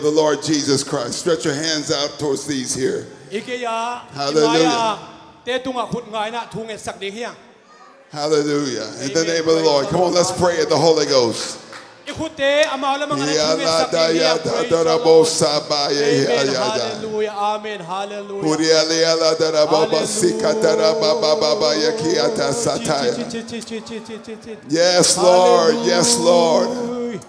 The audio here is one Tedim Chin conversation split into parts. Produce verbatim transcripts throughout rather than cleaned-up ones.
the Lord Jesus Christ. Stretch your hands out towards these here. I gei-a, Hallelujah. I mai-a te tungah khut nga-in ah thu ngetsak ding hi hang. Hallelujah. In the name of the Lord. Come on, let's pray in the Holy Ghost. I khutte amau lam ah nga-in ah thu ngetsak ding hi hang. Praise the Lord. Amen. Hallelujah. Amen. Hallelujah. Hallelujah. Yes, Lord. Yes, Lord.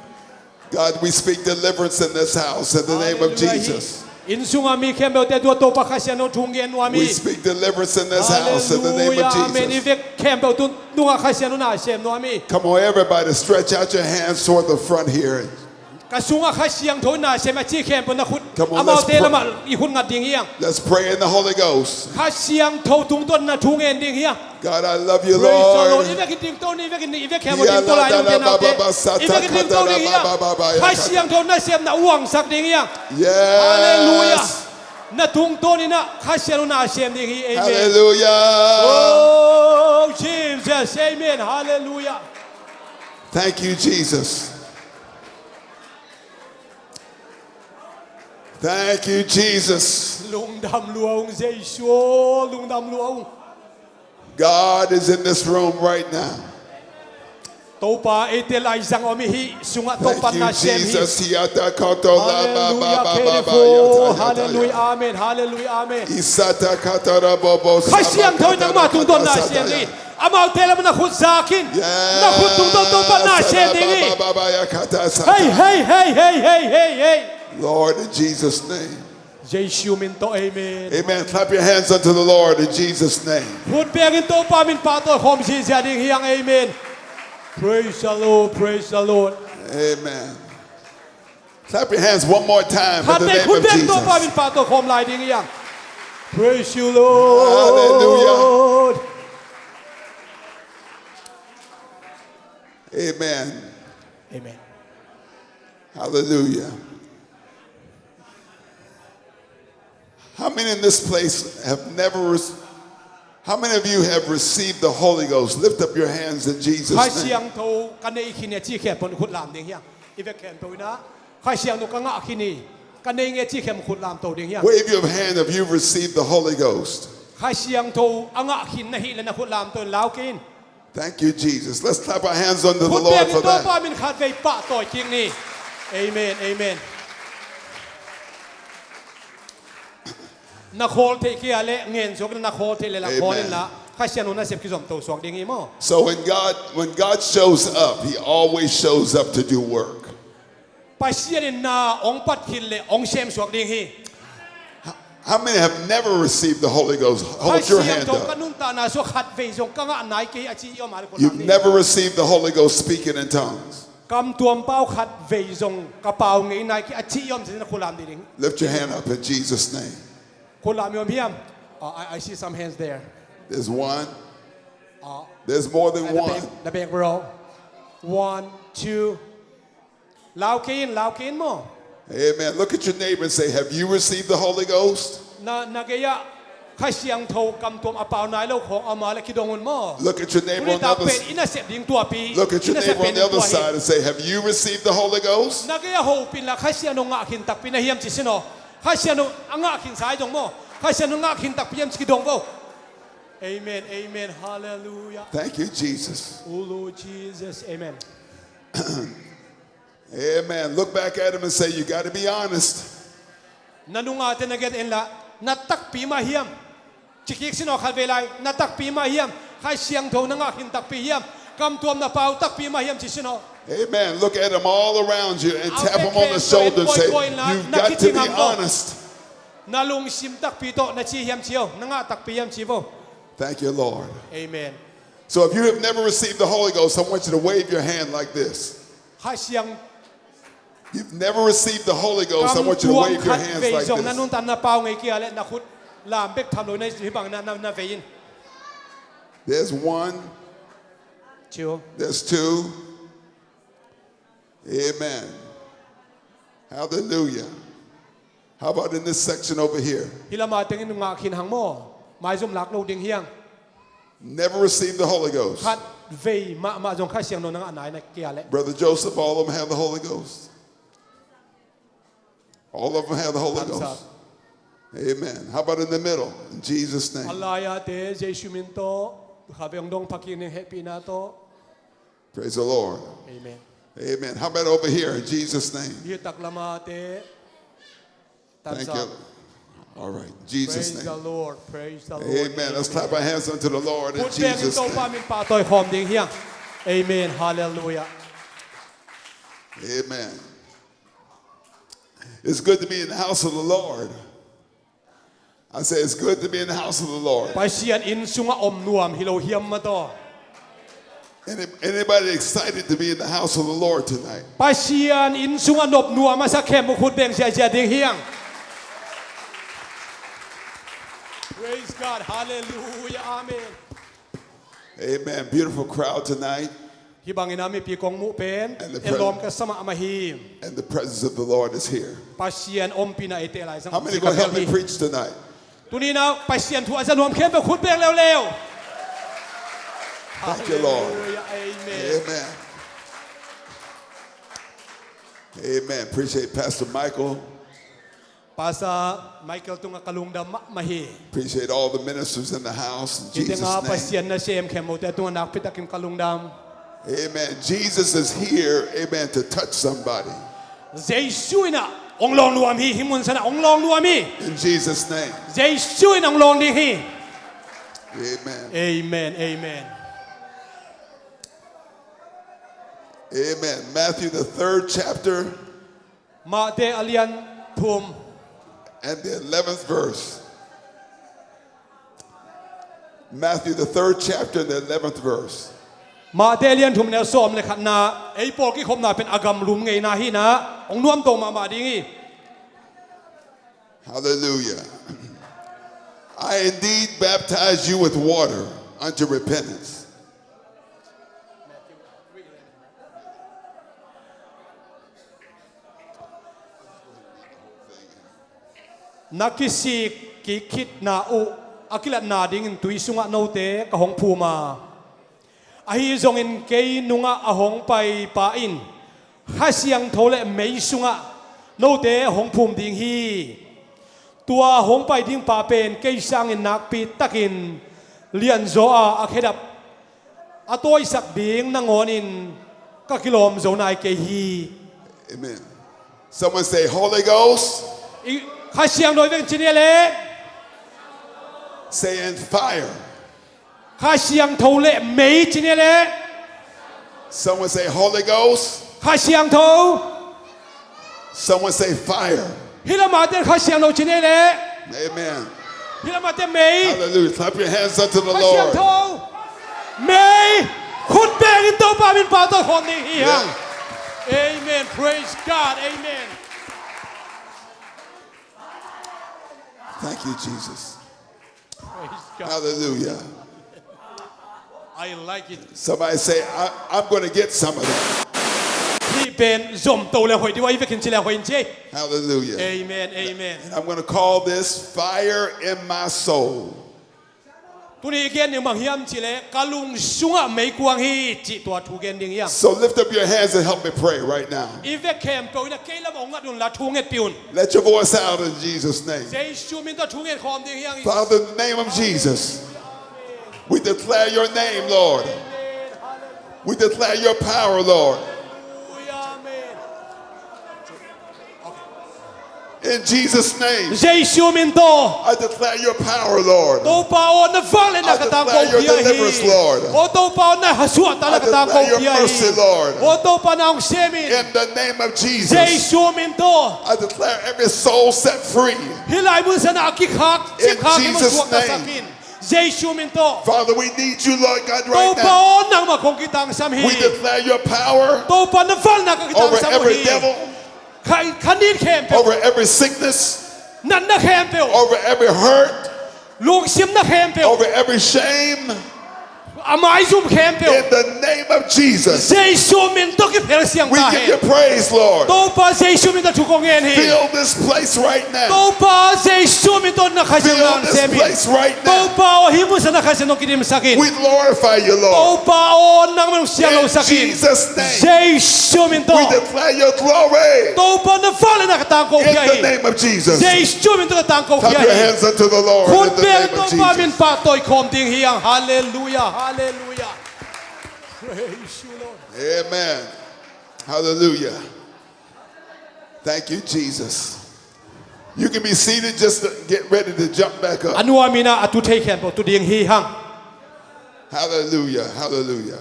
God, we speak deliverance in this house in the name of Jesus. Inn sunga mi khempeuhte tungah Topa Kha Siangtho thu ngen nuam hi. We speak deliverance in this house in the name of Jesus. Hallelujah. Amen. I vek khempeuh tungah Kha Siangtho na sem nuam hi. Come on, everybody, stretch out your hands toward the front here. Ka sungah Kha Siangtho na sem a ci khempeuh na khut, amaute lamah i khut ngat ding hi hang. Let's pray in the Holy Ghost. Kha Siangtho tungtawn na thu ngen ding hi hang. God, I love you, Lord. Praise the Lord. I vekin dingto ni, i vekin, i vek khempeuh dingto lai, ute naute. I vekin dingto ding hi hang. Kha Siangtho nasemna uangsak ding hi hang. Yes. Hallelujah. Na tungtawn in ah Kha Siangtho nasem ding hi. Amen. Hallelujah. Oh, Jesus. Amen. Hallelujah. Thank you, Jesus. Thank you, Jesus. Lungdam lua ung, Jesu aw, lungdam lua ung. God is in this room right now. Topa eite lai zang om hi, sungah Topa nasem hi. Thank you, Jesus. Hallelujah, beautiful. Hallelujah, amen, hallelujah, amen. Kha Siangtho in nangma tungtawn nasem hi. Amaute lam na khut zak in. Na khut tungtawn Topa nasem ding hi. Hey, hey, hey. Lord, in Jesus' name. Jesu min tawh, amen. Amen. Clap your hands unto the Lord in Jesus' name. Khut bengin Topa min pahtawi khawm ziahziah ding hi hang, amen. Praise the Lord, praise the Lord. Amen. Clap your hands one more time in the name of Jesus. Khatvei khut bengin Topa min pahtawi khawm lai ding hi hang. Praise you, Lord. Hallelujah. Amen. Amen. Hallelujah. How many in this place have never rec-, how many of you have received the Holy Ghost? Lift up your hands in Jesus' name. Kha Siangtho ka nei khin hi a ci khempeuh in khut lam ding hi hang. I vek khempeuh in ah Kha Siangtho ka ngah khin hi, ka nei nge ci khempeuh khut lamto ding hi hang. Wave your hand if you've received the Holy Ghost. Kha Siangtho a ngah khin na hih leh na khut lamto in lau kei in. Thank you, Jesus. Let's clap our hands unto the Lord for that. Khut bengin Topa min khatvei pahtawi kik ni. Amen, amen. Na khawl theih kei a leh ngen suak in, na khawl theih leh la khawl in la. Amen. Kha Siangtho nasep kizomto suak ding hi maw. So when God, when God shows up, he always shows up to do work. Pasian in na hong pat khit leh hong sem suak ding hi. How many have never received the Holy Ghost? Hold your hand up. Kha Siangtho ka nuntakna sungah khatvei zong ka ngah nai kei a ci i om a leh khut lam ni. You've never received the Holy Ghost speaking in tongues. Kamtuam pau khatvei zong ka pau ngei nai kei a ci i om cih na khut lam ding. Lift your hand up in Jesus' name. Khut lam i om hiam? Uh, I, I see some hands there. There's one. Uh, there's more than one. At the back, the back row. One, two. Lau kei in, lau kei in maw. Amen. Look at your neighbor and say, "Have you received the Holy Ghost?" Na, na gei-ah Kha Siangtho kamtuam a pau nai lo khawng a om a leh kidong un maw. Look at your neighbor on the other s-, i nasep ding tuapi. Look at your neighbor on the other side and say, "Have you received the Holy Ghost?" Na gei-ah hopih in la Kha Siangtho ngah khin takpi na hiam ci sin aw. Kha Siangtho a ngah khin sa hi dong maw. Kha Siangtho ngah khin takpi hiam ci kidong vo. Amen, amen, hallelujah. Thank you, Jesus. Oh Lord Jesus, amen. Amen. Look back at him and say, "You gotta be honest." Na nungate na gen in la, na takpi mah hiam? Ci kik sin aw khatvei lai, na takpi mah hiam? Kha Siangtho na ngah khin takpi hiam? Kamtuam na pau takpi mah hiam ci sin aw. Amen. Look at him all around you and tap him on the shoulder and say, "You've got to be honest." Na lungsim takpi tawh na ci hiam ci aw, na ngah takpi hiam ci vo. Thank you, Lord. Amen. So if you have never received the Holy Ghost, I want you to wave your hand like this. Kha Siang You've never received the Holy Ghost, I want you to wave your hands like this. Kamtuam khatvei zong na nuntakna pau ngei kei a leh na khut lam bek tham lo, na hih bang na, na, na vei in. There's one. Two. There's two. Amen. Hallelujah. How about in this section over here? Hih lamah tengin ngah khin hang maw. Maizum lak lo ding hi hang. Never received the Holy Ghost. Khatvei mahmah zong Kha Siangtho na ngah nai kei a leh. Brother Joseph, all of them have the Holy Ghost. All of them have the Holy Ghost. Amen. How about in the middle? In Jesus' name. A lai-ate Jesu min tawh khaveng dong phakin hehpihna tawh. Praise the Lord. Amen. Amen. How about over here in Jesus' name? Hih taklamate. Thank you. All right. In Jesus' name. Praise the Lord. Praise the Lord. Amen. Let's clap our hands unto the Lord in Jesus' name. Khut bengin Topa min pahtawi khawm ding hi hang. Amen. Hallelujah. Amen. It's good to be in the house of the Lord. I say it's good to be in the house of the Lord. Pasian inn sungah om nuam hi lo hiam maw taw? Any, anybody excited to be in the house of the Lord tonight? Pasian inn sungah nop nuam a sa khempeuh khut beng ziahziah ding hi hang. Praise God. Hallelujah. Amen. Amen. Beautiful crowd tonight. Hih bangin a mipi kong muh pen, en lawm ka sa mahmah hi. And the presence of the Lord is here. Pasian ompihna eite lai zang. How many gonna help me preach tonight? Tuni-in a Pasian thu a za nuam khempeuh khut beng leuleu. Thank you, Lord. Hallelujah. Amen. Amen. Amen. Appreciate Pastor Michael. Pastor Michael tungah ka lungdam mahmah hi. Appreciate all the ministers in the house in Jesus' name. Hih tengah Pasian nasem khempeuhte tungah nakpitakin ka lungdam. Amen. Jesus is here, amen, to touch somebody. Jesu in a hong lawng nuam hi, hih mun sanah hong lawng nuam hi. In Jesus' name. Jesu in hong lawng ding hi. Amen. Amen, amen. Amen. Matthew, the third chapter. Matthai a lian thum. And the eleventh verse. Matthew, the third chapter, the eleventh verse. Matthai a lian thum neu sawm le khatna, ei pawl kikhopna pen a gamlum ngeina hi-in a, hong nuamto mahmah ding hi. Hallelujah. I indeed baptize you with water unto repentance. Na kisik kik khitna uh a kilatna dingin tui sungah note ka hong phum a, ahi zongin kei nungah a hong paipa in Kha Siangtho le mei sungah note hong phum ding hi. Tua hong pai dingpa pen kei sangin nakpi takin lianzaw a, a khedap a tawisak ding nangawnin ka kilawm zo nai kei hi. Amen. Someone say, "Holy Ghost." I, Kha Siangtho i veng ci ni le. Say, "And fire." Kha Siangtho le mei ci ni le. Someone say, "Holy Ghost." Kha Siangtho. Someone say, "Fire." Hih lamah te Kha Siangtho ci ni le. Amen. Hih lamah te mei. Hallelujah. Clap your hands unto the Lord. Kha Siangtho. Mei. Khut bengin Topa min pahtawi khawm ding hi hang. Yeah. Amen. Praise God. Amen. Thank you, Jesus. Praise God. Hallelujah. I like it. Somebody say, "I, I'm gonna get some of that." Hih pen zomto le hoih ding uh a, i vekin ci le hoih in ci. Hallelujah. Amen, amen. And I'm gonna call this fire in my soul. Tuni i gen ding bang hiam ci le, ka lung sungah meikuang hi cih tua thu gen ding hi hang. So lift up your hands and help me pray right now. I vek khempeuh in a kei lamah hong ngat un la thu ngetpih un. Let your voice out in Jesus' name. Jesu min tawh thu nget khawm ding hi hang. Father, in the name of Jesus, we declare your name, Lord. We declare your power, Lord. In Jesus' name. Jesu min tawh. I declare your power, Lord. Topa aw, na vangliatna ka tangko pia hi. I declare your deliverance, Lord. Aw Topa aw, na suahtakna ka tangko pia hi. I declare your mercy, Lord. Aw Topa na hong sem in. In the name of Jesus. Jesu min tawh. I declare every soul set free. Hih lai mun sanah a kikhak, cipkhak hi mah suaktasak in. In Jesus' name. Jesu min tawh. Father, we need you, Lord God, right now. Topa aw, nangmah kong kitangsam hi. We declare your power. Topa na vangliatna ka kitangsam hi. Over every devil. Kha, kha nit khempeuh. Over every sickness. Natna khempeuh. Over every hurt. Lungsimna khempeuh. Over every shame. A maizum khempeuh, in the name of Jesus, Jesu min tawh kiphel siang ta hen. We give you praise, Lord. Topa Jesu min tawh thu kong ngen hi. Fill this place right now. Topa Jesu min tawh na Kha Siangtho sem in. Fill this place right now. Topa aw, hih mun sungah na Kha Siangtho kidimsak in. We glorify you, Lord. Topa aw, nangmah hong siangthosak in. In Jesus' name. Jesu min tawh. We declare your glory. Topa na vangliatna ka tangko khia hi. In the name of Jesus. Jesu min tawh ka tangko khia hi. Clap your hands unto the Lord in the name of Jesus. Khut beng in Topa min pahtawi khawm ding hi hang. Halleluiah, halleluiah. Praise you, Lord. Amen. Hallelujah. Thank you, Jesus. You can be seated, just to get ready to jump back up. A nuam in a tu thei khempeuh tu ding hi hang. Hallelujah, hallelujah.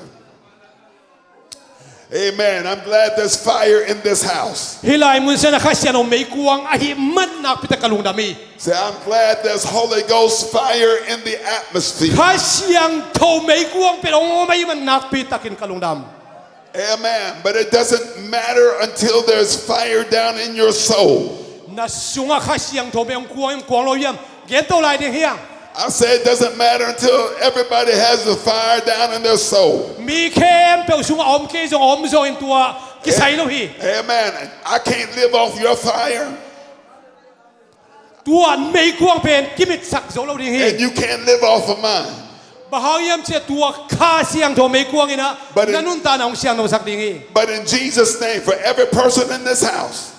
Amen. I'm glad there's fire in this house. Hih lai mun sungah Kha Siangtho meikuang ahih man nakpi tak ka lungdam hi. Say, I'm glad there's Holy Ghost fire in the atmosphere. Kha Siangtho meikuang pen hong om ahih man nakpi takin ka lungdam. Amen. But it doesn't matter until there's fire down in your soul. Na sungah Kha Siangtho mei hong kuang in kuang lo hiam? Gen to lai ding hi hang. I say it doesn't matter until everybody has the fire down in their soul. Mi khempeuh sungah a om kei zong, a om zong in tua kisai lo hi. Amen. I can't live off your fire. Tua meikuang pen kimitsak zo lo ding hi. And you can't live off of mine. Bang hang hiam cih leh tua Kha Siangtho meikuang in a, but in, na nuntakna hong siangthosak ding hi. But in Jesus' name, for every person in this house,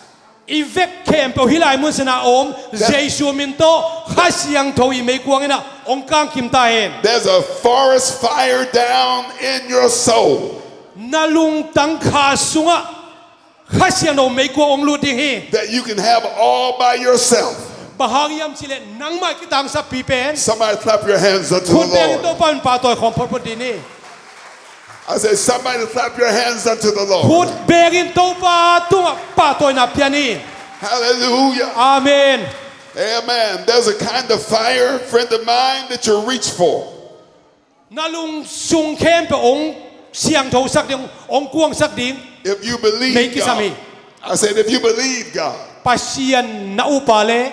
i vek khempeuh hih lai mun sungah a om, that, Jesu min tawh Kha Siangtho i meikuang in a hong kangkim ta hen. There's a forest fire down in your soul. Na lungtang kha sungah Kha Siangtho meikuang hong lut ding hi. That you can have all by yourself. Bang hang hiam cih leh nangmah kitangsappi pen. Somebody clap your hands unto the Lord. Khut beng in Topa min pahtawi khawm photphot ding hi. I say, somebody clap your hands unto the Lord. Khut beng in Topa tungah pahtawina pia ni. Hallelujah. Amen. Amen. There's a kind of fire, friend of mine, that you reach for. Na lungsung khempeuh hong siangthosak ding, hong kuangsak ding. If you believe God. Mei kisam hi. I said, if you believe God, Pasian na up leh,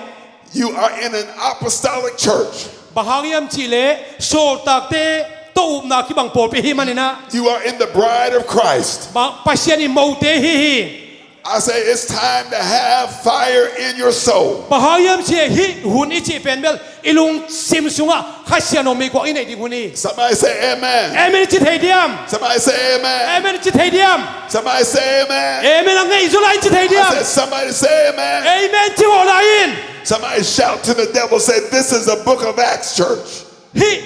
you are in an apostolic church. Bang hang hiam cih leh sawltakte tawh upna kibang pawlpi ahih manin a. You are in the bride of Christ. Bang, Pasian i mote hi hi. I say it's time to have fire in your soul. Bang hang hiam cih leh hih hun i cih pen bel i lungsim sungah Kha Siangtho meikuang i neih ding hun hi. Somebody say amen. Amen i ci thei diam? Somebody say amen. Amen i ci thei diam? Somebody say amen. Amen a ngeih zaw lai in ci thei diam? I said, somebody say amen. Amen ci mawk lai in. Somebody shout to the devil, say, this is a book of Acts church. Hih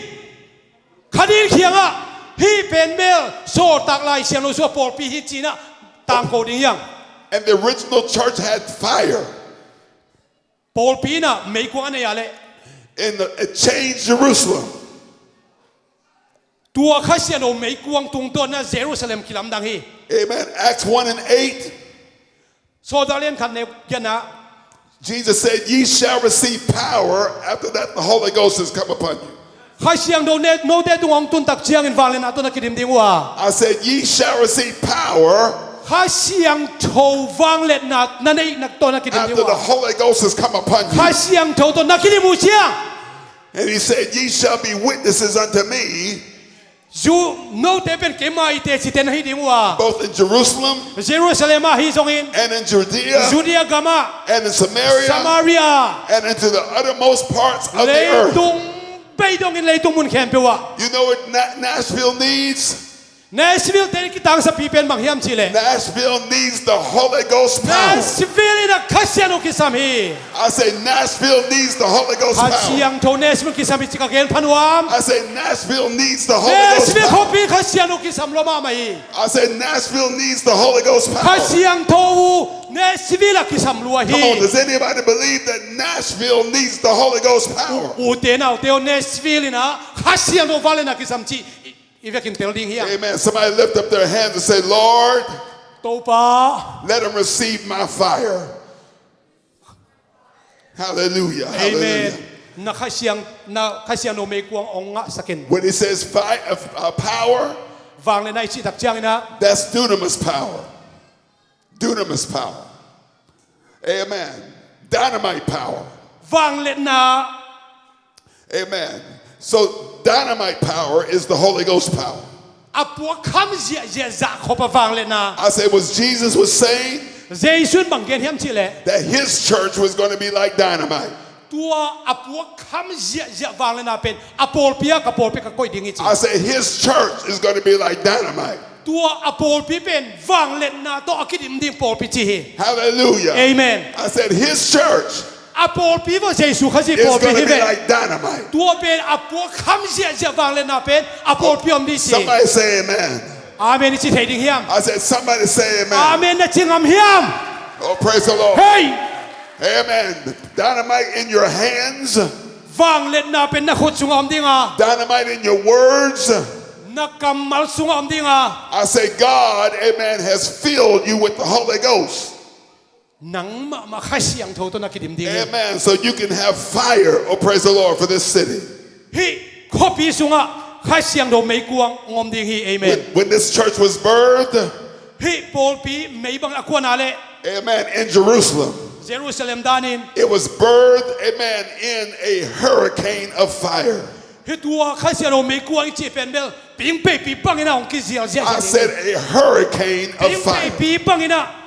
Kha Din kiangah hih pen bel Sawltak Lai Siangtho sung a pawlpi hi ci-in a tangko ding hi hang. And the original church had fire. Pawlpi in a meikuang a nei a leh. And the, it changed Jerusalem. Tua Kha Siangtho meikuang tungtawn in a Jerusalem kilamdang hi. Amen. Acts one and eight. Sawltak Lian khat nih giatna. Jesus said, ye shall receive power. After that, the Holy Ghost has come upon you. Kha Siangtho note tungah hong tun tak ciangin vangliatna tawh na kidim ding uh a. I said, ye shall receive power. Kha Siangtho vangliatna na neih nak tawh na kidim ding uh a. After the Holy Ghost has come upon you. Kha Siangtho tawh na kidim uh ciang. And he said, ye shall be witnesses unto me. Zu note pen keima i teci te na hi ding uh a. Both in Jerusalem, Jerusalem ah hi zongin, and in Judea, Judea gam ah, and in Samaria, Samaria, and into the uttermost parts of the earth. Leitung bei dongin leitung mun khempeuh ah. You know what Na-, Nashville needs? Nashville te kitangsappi pen bang hiam cih leh, Nashville needs the Holy Ghost power. Nashville in a Kha Siangtho kisam hi. I say Nashville needs the Holy Ghost power. Kha Siangtho Nashville kisam hi ci ka gen pha nuam. I say Nashville needs the Holy Ghost power. Nashville khuapi Kha Siangtho kisam lua mahmah hi. I say Nashville needs the Holy Ghost power. Kha Siangtho uh Nashville ah kisam lua hi. Come on, does anybody believe that Nashville needs the Holy Ghost power? U, ute naute aw, Nashville in a Kha Siangtho vangliatna kisam cih i, i vekin tel ding hi hang. Amen. Somebody lift up their hands and say, Lord, Topa, let them receive my fire. Hallelujah. Amen. Hallelujah. Na Kha Siang, na Kha Siangtho meikuang hong ngahsak in. When he says fire, uh, uh, power, vangliatna i cih tak ciangin a, that's dunamis power. Dunamis power. Amen. Dynamite power. Vangliatna. Amen. So dynamite power is the Holy Ghost power. A puakkham ziahziah zahkhop a vangliatna. I say, was Jesus was saying Jesu in bang gen hiam cihleh, that his church was going to be like dynamite. Tua a puakkham ziahziah vangliatna pen a pawlpi ah ka pawlpi ka koih ding hi ci. I say, his church is going to be like dynamite. Tua a pawlpi pen vangliatna tawh a kidim ding pawlpi ci hi. Hallelujah. Amen. I said, his church A pawlpi veh, Jesu Khazih is pawlpi going to hi be veh. Like dynamite. Tua pen a puakkham ziahziah vangliatna pen a pawlpi om ding ci. Somebody say amen. Amen i ci thei ding hiam? I said, somebody say amen. Amen na ci ngam hiam? Oh, praise the Lord. Hey! Amen. Dynamite in your hands. Vangliatna pen na khut sungah om ding a. Dynamite in your words. Na kammal sungah om ding a. I say, God, amen, has filled you with the Holy Ghost. Nang mahmah Kha Siangtho tawh na kidim ding hi. Amen. So you can have fire, oh, praise the Lord, for this city. Hih khuapi sungah Kha Siangtho meikuang hong om ding hi. Amen. When, when this church was birthed, hih pawlpi meibang a kuan a leh, amen, in Jerusalem, Jerusalem danin, it was birthed, amen, in a hurricane of fire. Hih tua Kha Siangtho meikuang i cih pen bel pingpeipi bangin a hong kizialzial. I said a hurricane of fire. Pingpeipi bangin a.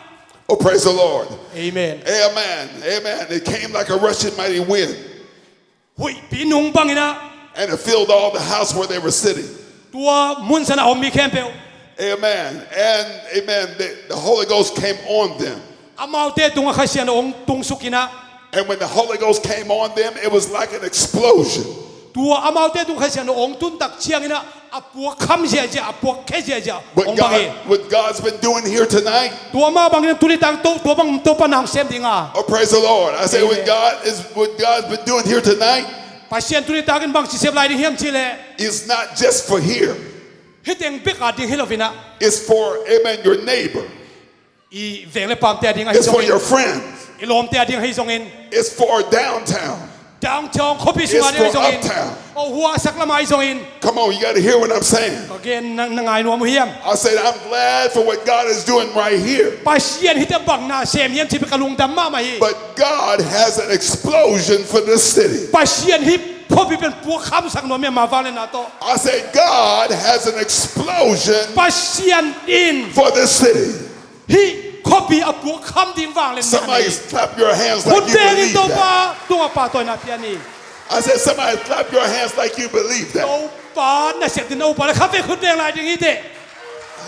Oh, praise the Lord. Amen. Amen. Amen. It came like a rushing mighty wind. Huihpi nung bangin a. And it filled all the house where they were sitting. Tua mun san a om mi khempeuh. Amen. And, amen, the, the Holy Ghost came on them. Amaute tungah Kha Siangtho hong tungsuk in a. And when the Holy Ghost came on them, it was like an explosion. Tua amaute tungah Kha Siangtho hong tun tak ciangin a, a puakkham ziahziah, a puakkhe ziahziah hong bang hi. But God, what God's been doing here tonight. Tua mah bangin tuni tak tawh, tua bang Topa na hong sem ding a. Oh, praise the Lord. I say, what God is, what God's been doing here tonight. Pasian tuni takin bangci sem lai ding hiam cihleh, it's not just for here. Hih teng bek a ding hi lo in a. It's for, amen, your neighbor. I veng le paamte a ding ahi zongin. It's for your friends. I lawmte a ding ahi zongin. It's for downtown. Downtown khuapi sung a ding ahi zongin. It's for uptown. Oh, huahsak lam ahi zongin. Come on, you gotta hear what I'm saying. Ka gen na, na ngai nuam uh hiam? I said, I'm glad for what God is doing right here. Pasian hih teng bang na sem hiam cih pen ka lungdam mahmah hi. But God has an explosion for this city. Pasian hih khuapi pen puakkhamsak nuam hi a, ama vangliatna tawh. I said, God has an explosion, Pasian in, for this city. Hih khuapi a puakkham ding vangliatna. Somebody clap your hands like you believe that. Khut beng in, Topa tungah pahtawina pia ni. I said, somebody clap your hands like you believe that. Topa nasep ding na upa le kha vei khut beng lai ding hi teh.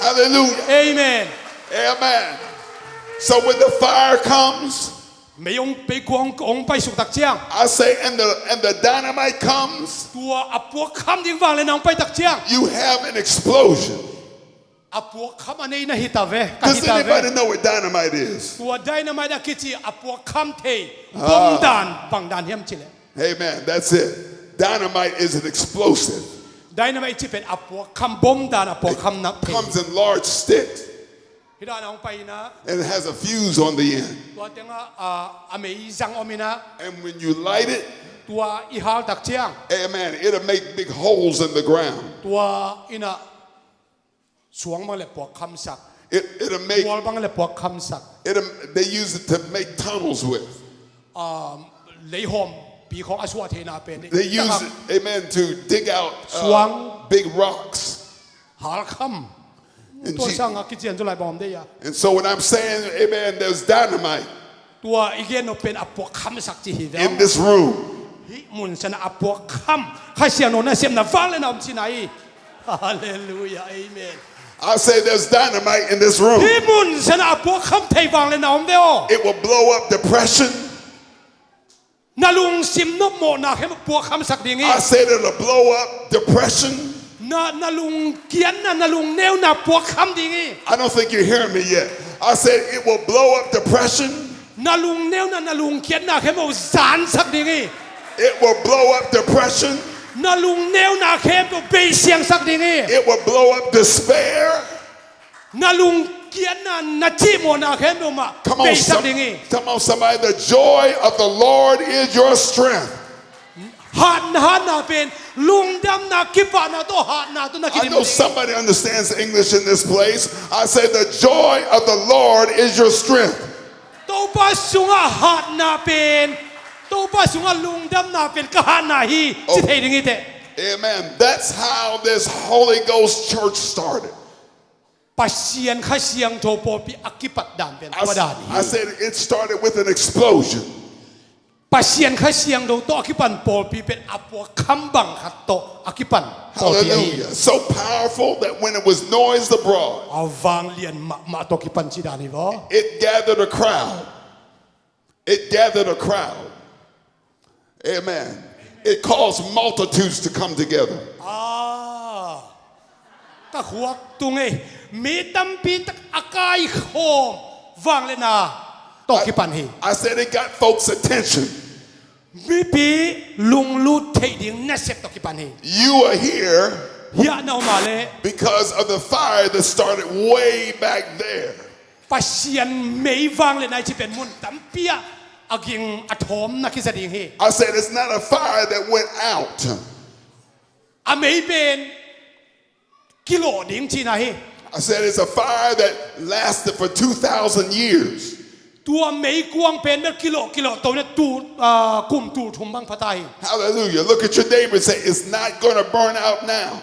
Hallelujah. Amen. Amen. So when the fire comes, mei hong, meikuang hong paisuk tak ciang. I say, and the, and the dynamite comes, tua a puakkham ding vangliatna hong pai tak ciang, you have an explosion. A puakkham a nei na hi ta ve, ka hi ta ve. Does anybody know what dynamite is? Tua dynamite a kici a puakkham thei, ah, bom dan, bang dan hiam cihleh. Amen. That's it. Dynamite is an explosive. Dynamite cih pen a puakkham, bom dan a puakkham na thei. It comes in large sticks. Hih dan a hong pai in a. And it has a fuse on the end. Tua tengah, ah, a mei zang om in a. And when you light it, tua i hal tak ciang, amen, it'll make big holes in the ground. Tua in a suang bang le puakkhamsak. It, it'll make, tual bang le puakkhamsak. It'll, they use it to make tunnels with. Um, leihawmpi khawng a suah theihna pen. They use it, amen, to dig out, uh, suang, big rocks. Halkham. Tua sangah kician cu lai bawm dei a. And so when I'm saying, amen, there's dynamite. Tua i gen nop pen a puakkhamsak ci hi ve. In this room. Hih mun sanah a puakkham, Kha Siangtho nasepna vangliatna om cihna hi. Hallelujah, amen. I say there's dynamite in this room. Hih mun sanah a puakkham thei vangliatna om ve aw. It will blow up depression. Na lungsim nopmawhna khempeuh puakkhamsak ding hi. I said it'll blow up depression. Na, na lungkiatna, na lungneuna puakkham ding hi. I don't think you're hearing me yet. I said it will blow up depression. Na lungneuna, na lungkiatna khempeuh zansak ding hi. It will blow up depression. Na lungneuna khempeuh beisiangsak ding hi. It will blow up despair. Na lungkiatna, na cihmawhna khempeuh mah beisak ding hi. Come on, some-, come on, somebody. The joy of the Lord is your strength. Hatna, hatna pen, lungdamna, kipahna tawh hatna tawh na kidim ding hi. I know somebody understands English in this place. I say, the joy of the Lord is your strength. Topa sungah hatna pen, Topa sungah lungdamna pen ka hatna hi, ci thei ding hi teh. Amen. That's how this Holy Ghost church started. Pasian Kha Siangtho pawlpi a kipat dan pen I, tua dan hi. I said it started with an explosion. Pasian Kha Siangtho tawh a kipan pawlpi pen a puak kham bang khat tawh a kipan pawlpi ahi. Hallelujah. So powerful that when it was noised abroad, a vanglian mahmah tawh kipan cih dan hi vaw. It gathered a crowd. It gathered a crowd. Amen. It caused multitudes to come together. Ah. Ka khuak tung ei. Mi tampi tak a kaikhawm vangliatna tawh kipan hi. I said it got folks' attention. Mipi lunglut theih ding nasep tawh kipan hi. You are here. Hiah na om a leh, because of the fire that started way back there. Pasian mei vangliatna i cih pen mun tampi ah a ging a thawm na kisa ding hi. I said it's not a fire that went out. A mei pen kilawh ding cihna hi. I said it's a fire that lasted for two thousand years. Tua meikuang pen bel kilawh kilawh to in a tul, ah, kum tul thum bang pha ta hi. Hallelujah. Look at your neighbor and say, "It's not gonna burn out now."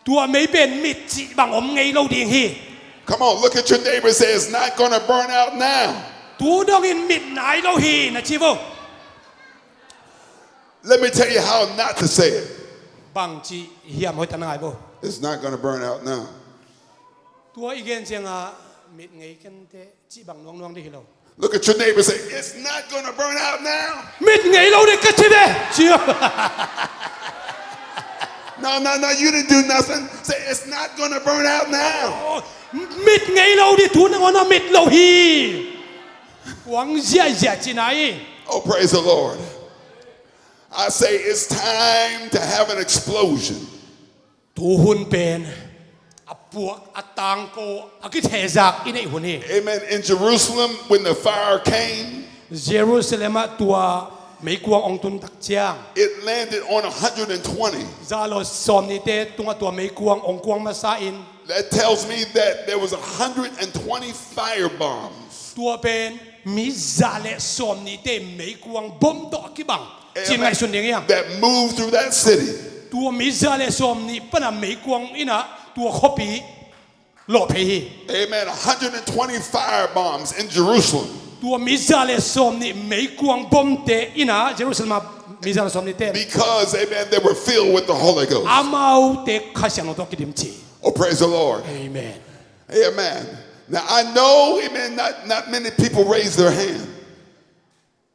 Tua mei pen mit cih bang om ngei lo ding hi. Come on, look at your neighbor and say, "It's not gonna burn out now." Tu dongin mit nai lo hi, na ci vo. Let me tell you how not to say it. Bang ci hiam hoih tak na ngai vo. It's not gonna burn out now. Tua i gen ciangah mit ngei kei inteh cih bang nuangnuang ding hi lo. Look at your neighbor and say, "It's not gonna burn out now." Mit ngei lo ding ka ci ve. Ci. No, no, no, you didn't do nothing. Say, "It's not gonna burn out now." Oh, mit ngei lo ding, tu nangawn a mit lo hi. Kuang ziahziah cihna hi. Oh, praise the Lord. I say it's time to have an explosion. Tu hun pen a puak, a tangko, a kithehzak i neih hun hi. Amen. In Jerusalem, when the fire came, Jerusalem ah tua meikuang hong tun tak ciang, it landed on a hundred and twenty. Za le sawmnihte tungah tua meikuang hong kuang masa in. That tells me that there was a hundred and twenty fire bombs. Tua pen mi za le sawmnihte meikuang bom tawh a kibang. Amen. Cin ngaihsun ding hiam? That moved through that city. Tua mi za le sawmnih pan a meikuang in a tua khuapi lawhphei hi. Amen. A hundred and twenty fire bombs in Jerusalem. Tua mi za le sawmnih meikuang bomte in a Jerusalem a mi za le sawmnihte. Because, amen, they were filled with the Holy Ghost. Amaute Kha Siangtho tawh kidim ci. Oh, praise the Lord. Amen. Amen. Now, I know, amen, not, not many people raise their hand.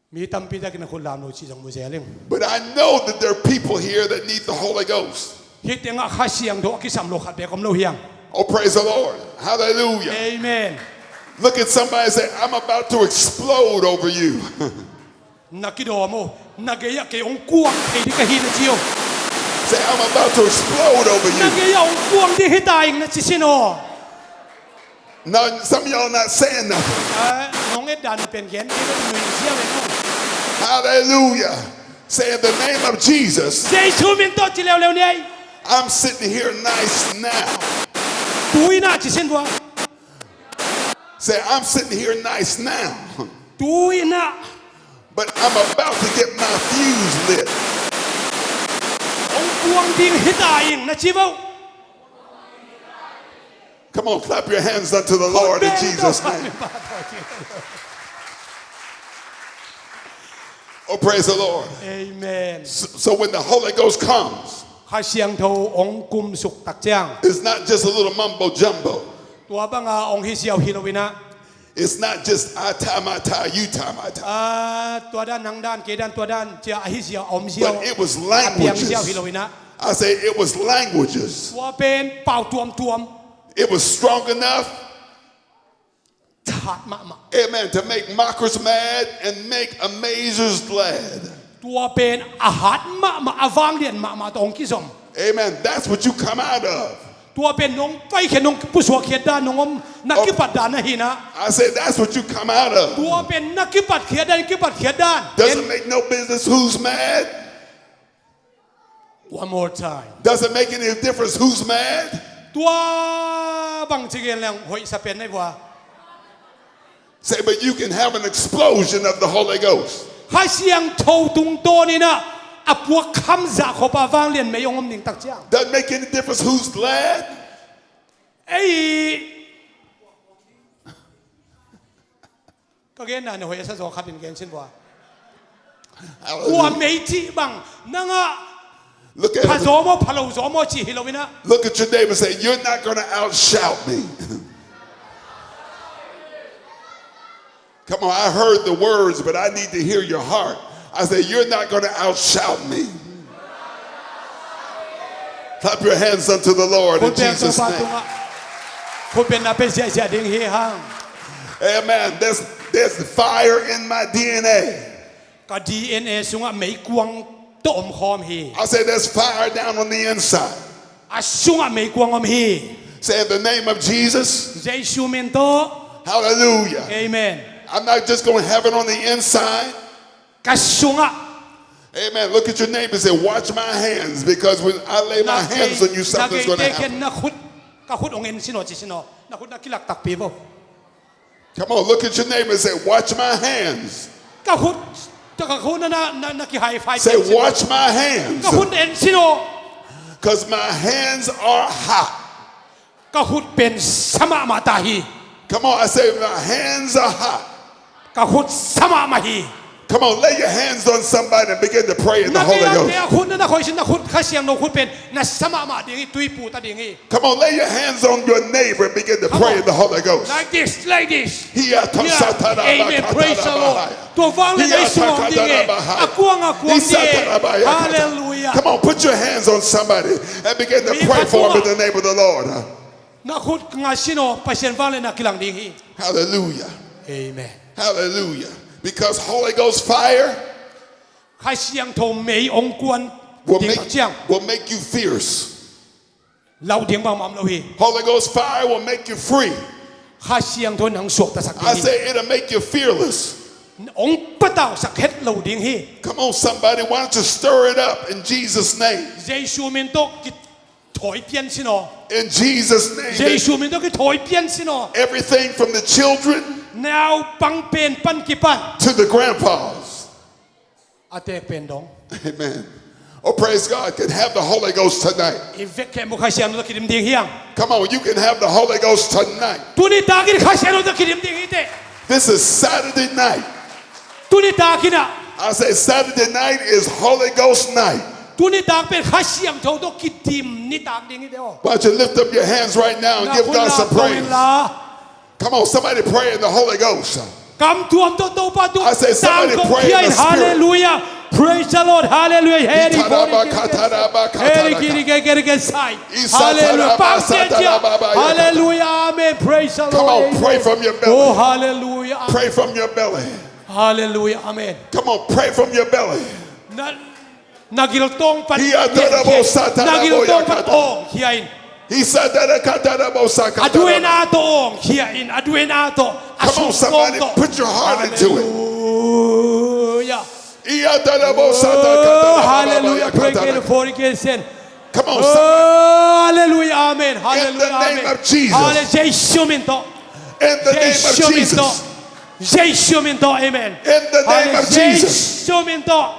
Mi tampi takin a khut lam lo cih zong mu zel ing. But I know that there are people here that need the Holy Ghost. Hih tengah Kha Siangtho a kisam lo khat beek om lo hiam? Oh, praise the Lord. Hallelujah. Amen. Look at somebody and say, "I'm about to explode over you." Na kidawm uh, na gei-ah kei hong kuang thei ding ka hi na ci uh. Say, "I'm about to explode over you." Na gei-ah hong kuang ding hi ta ing na ci sin uh. Now, some of y'all not saying nothing. Ah, nong et dan pen gen ding na nuih ziau ing uh. Hallelujah. Say, "In the name of Jesus, Jesu min tawh," ci leuleu ni ei. "I'm sitting here nice now." Tu-in ah ci sin vua. Say, "I'm sitting here nice now." Tu-in ah. "But I'm about to get my fuse lit." Hong kuang ding hi ta ing na ci vo. Come on, clap your hands unto the Lord in Jesus' name. Oh, praise the Lord. Amen. So, so when the Holy Ghost comes, Kha Siangtho hong kumsuk tak ciang, it's not just a little mumbo jumbo. Tua banga hong hi ziau hi lo in ah. It's not just I tie my tie, you tie my tie. Ah, tua dan, nang dan, kei dan, tua dan, cia a hi ziau, a om ziau, but it was languages. A piang ziau hi lo in ah. I say it was languages. Tua pen pau tuamtuam. It was strong enough. Hat mahmah. Amen. To make mockers mad and make amazers glad. Tua pen a hat mahmah, a vanglian mahmah tawh hong kizom. Amen. That's what you come out of. Tua pen nong paikhiat, nong pusuakkhiat dan, nong om, na kipat dan ahi na. I say that's what you come out of. Tua pen na kipatkhiat dan, kipatkhiat dan. Doesn't make no business who's mad. One more time. Doesn't make any difference who's mad. Tua bangci gen leng hoihsa pen na hi vua. Say, but you can have an explosion of the Holy Ghost. Kha Siangtho tungtawn in ah a puak kham zah khop a vanglian mei hong om ding tak ciang. Doesn't make any difference who's glad. Ei, ka genna na hoih a sa zaw khat in gen sin vua. Hallelujah. Kua mei cih bang nang ah, look at pha zaw maw, pha lo zaw maw cih hi lo in ah. Look at your neighbor and say, "You're not gonna outshout me." Come on, I heard the words, but I need to hear your heart. I say, "You're not gonna outshout me." Clap your hands unto the Lord in Jesus' name. Khutbeng Topa tungah khutbeng na pia ziahziah ding hi hang. Amen. There's, there's fire in my D N A. Ka D N A sungah meikuang tawh om khawm hi. I say there's fire down on the inside. A sungah meikuang om hi. Say, "In the name of Jesus." Jesu min tawh. Hallelujah. Amen. I'm not just gonna have it on the inside. Ka sungah. Amen. Look at your neighbor and say, "Watch my hands, because when I lay my hands on you, something's gonna happen." Na kei, na kei te khen na khut, ka khut hong en sin aw ci sin aw. Na khut na kilak takpi vo. Come on, look at your neighbor and say, "Watch my hands." Ka khut, ka khut na, na, na, na ki high five. Say, "Watch my hands." Ka khut en sin aw. 'Cause my hands are hot. Ka khut pen sa mahmah ta hi. Come on, I say, "My hands are hot." Ka khut sa mahmah hi. Come on, lay your hands on somebody and begin to pray in the Holy Ghost. Na kei a khut na, na khoi sin, na khut Kha Siangtho khut pen na sa mahmah ding hi, tui pu ta ding hi. Come on, lay your hands on your neighbor and begin to pray in the Holy Ghost. Come on. Like this, like this. Hia tam sa ta ra ba. Amen. Praise the Lord. Tua vang le na i sung om ding e. A kuang a kuang ding e. Hallelujah. Come on, put your hands on somebody and begin to pray for them in the name of the Lord. Na khut nga sin aw, Pasian vang le na kilang ding hi. Hallelujah. Amen. Hallelujah. Because Holy Ghost fire. Kha Siangtho mei hong kuan ding ciang. Will make, will make you fierce. Lau ding bangmah om lo hi. Holy Ghost fire will make you free. Kha Siangtho nang suaktasak ding hi. I say it'll make you fearless. Hong patausak het lo ding hi. Come on, somebody, why don't you stir it up in Jesus' name? Jesu min tawh kithawi pian sin aw. In Jesus' name. Jesu min tawh kithawi pian sin aw. Everything from the children. Naupang pen pan kipan. To the grandpas. A tek pen dong. Amen. Oh, praise God. Can have the Holy Ghost tonight. I vek khempeuh Kha Siangtho tawh kidim ding hi hang. Come on, you can have the Holy Ghost tonight. Tuni takin Kha Siangtho tawh kidim ding hi teh. This is Saturday night. Tuni takin ah. I say Saturday night is Holy Ghost night. Tuni tak pen Kha Siangtho tawh kidim ni tak ding hi teh aw. Why don't you lift up your hands right now and give God some praise? Na khut na tawng inla. Come on, somebody pray in the Holy Ghost. Kam tuam tawh Topa tung. I say, somebody pray in the Spirit. Hallelujah. Praise the Lord. Hallelujah. Hallelujah. Hallelujah. Amen. Praise the Lord. Come on, pray from your belly. Oh, hallelujah. Amen. Pray from your belly. Hallelujah. Amen. Come on, pray from your belly. Na giltong pan, na giltong pan awng khia in. A duena tawh awng khia in, a duena tawh. Come on, somebody, put your heart into it. Hallelujah. Oh, hallelujah. Praise the Lord. Come on, somebody. Oh, hallelujah. Amen. Hallelujah. Amen. In the name of Jesus. Hallelujah. Jesu min tawh. In the name of Jesus. Jesu min tawh. Amen. In the name of Jesus. Jesu min tawh.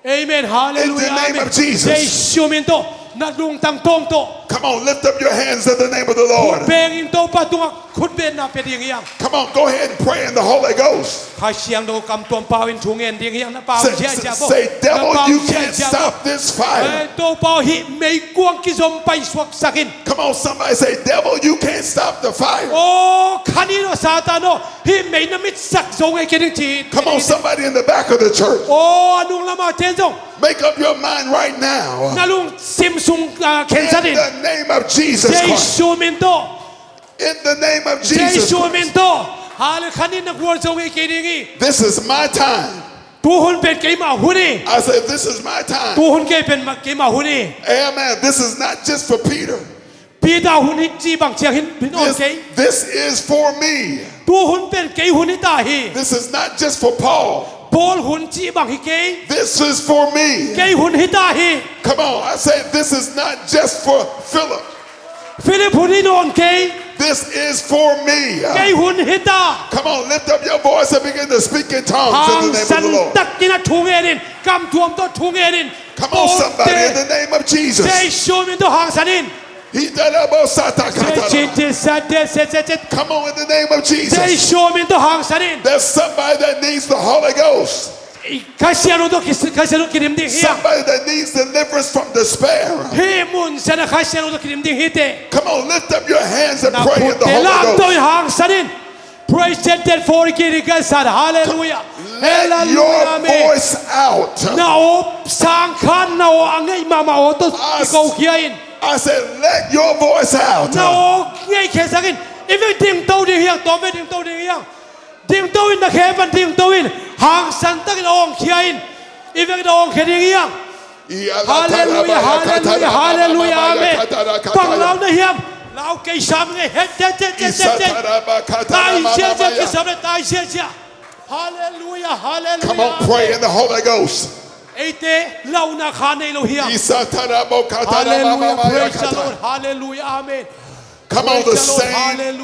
Amen. Hallelujah. In the name of Jesus. Jesu min tawh. Na lungtang tawng tawh. Come on, lift up your hands in the name of the Lord. Khut beng in Topa tungah khutbetna pia ding hi hang. Come on, go ahead and pray in the Holy Ghost. Kha Siangtho kam tuam pau in thu ngen ding hi hang, na pau ziahziah bo. Say, "Devil, you can't stop this fire." Eh, Topa aw, hih meikuang kizom paisuaksak in. Come on, somebody say, "Devil, you can't stop the fire." Aw, khan in aw, Satan aw, hih mei na mitsak zo ngei kei ding ci. Come on, somebody in the back of the church. Aw, a nung lamah ten zong. Make up your mind right now. Na lungsim sung, ah, khensat in. In the name of Jesus Christ. Jesu min tawh. In the name of Jesus Christ. Jesu min tawh. Hallelujah. Khan in na gual zo ngei kei ding hi. This is my time. Tuhun pen keima hun hi. I said, "This is my time." Tuhun kei pen ma-, keima hun hi. Amen. This is not just for Peter. Peter hun hi cih bang ciang hi nawn kei. This, this is for me. Tuhun pen kei hun hi ta hi. This is not just for Paul. Paul hun cih bang hi kei. This is for me. Kei hun hi ta hi. Come on, I say, "This is not just for Philip." Philip hun hi nawn kei. This is for me. Kei hun hi ta. Come on, lift up your voice and begin to speak in tongues in the name of the Lord. Hangsan takin a thu ngen in, kam tuam tawh thu ngen in. Come on, somebody, in the name of Jesus. Jesu min tawh hangsan in. Hitalabo sata katara. Come on, in the name of Jesus. Jesu min tawh hangsan in. There's somebody that needs the Holy Ghost. Kha Siangtho tawh ki, Kha Siangtho tawh kidim ding hi a. Somebody that needs deliverance from despair. Hih mun sanah Kha Siangtho tawh kidim ding hi teh. Come on, lift up your hands and pray in the Holy Ghost. Na khutte lamto in hangsan in. Praise the Lord, for He is good. Hallelujah. Let your voice out. Hallelujah, amen. Na aw sang kha in, na aw a ngeih mahmah aw tawh kiko khia in. I said, let your voice out. Na aw ngeih khia sak in. I vek dingto ding hi hang, tawm vek dingto ding hi hang. Dingto in, na khe pan dingto in, hangsan takin awng khia in. I vek in awng khia ding hi hang. Hallelujah, hallelujah, hallelujah, amen. Bang lau na hiam? Lau kei sam ngei. Het, het, het, het, het, het. Tai ziahziah kisam le, tai ziahziah. Hallelujah, hallelujah, amen. Come on, pray in the Holy Ghost. Eite launa kha nei lo hiam? Hallelujah, praise the Lord, hallelujah, amen. Come on, the same,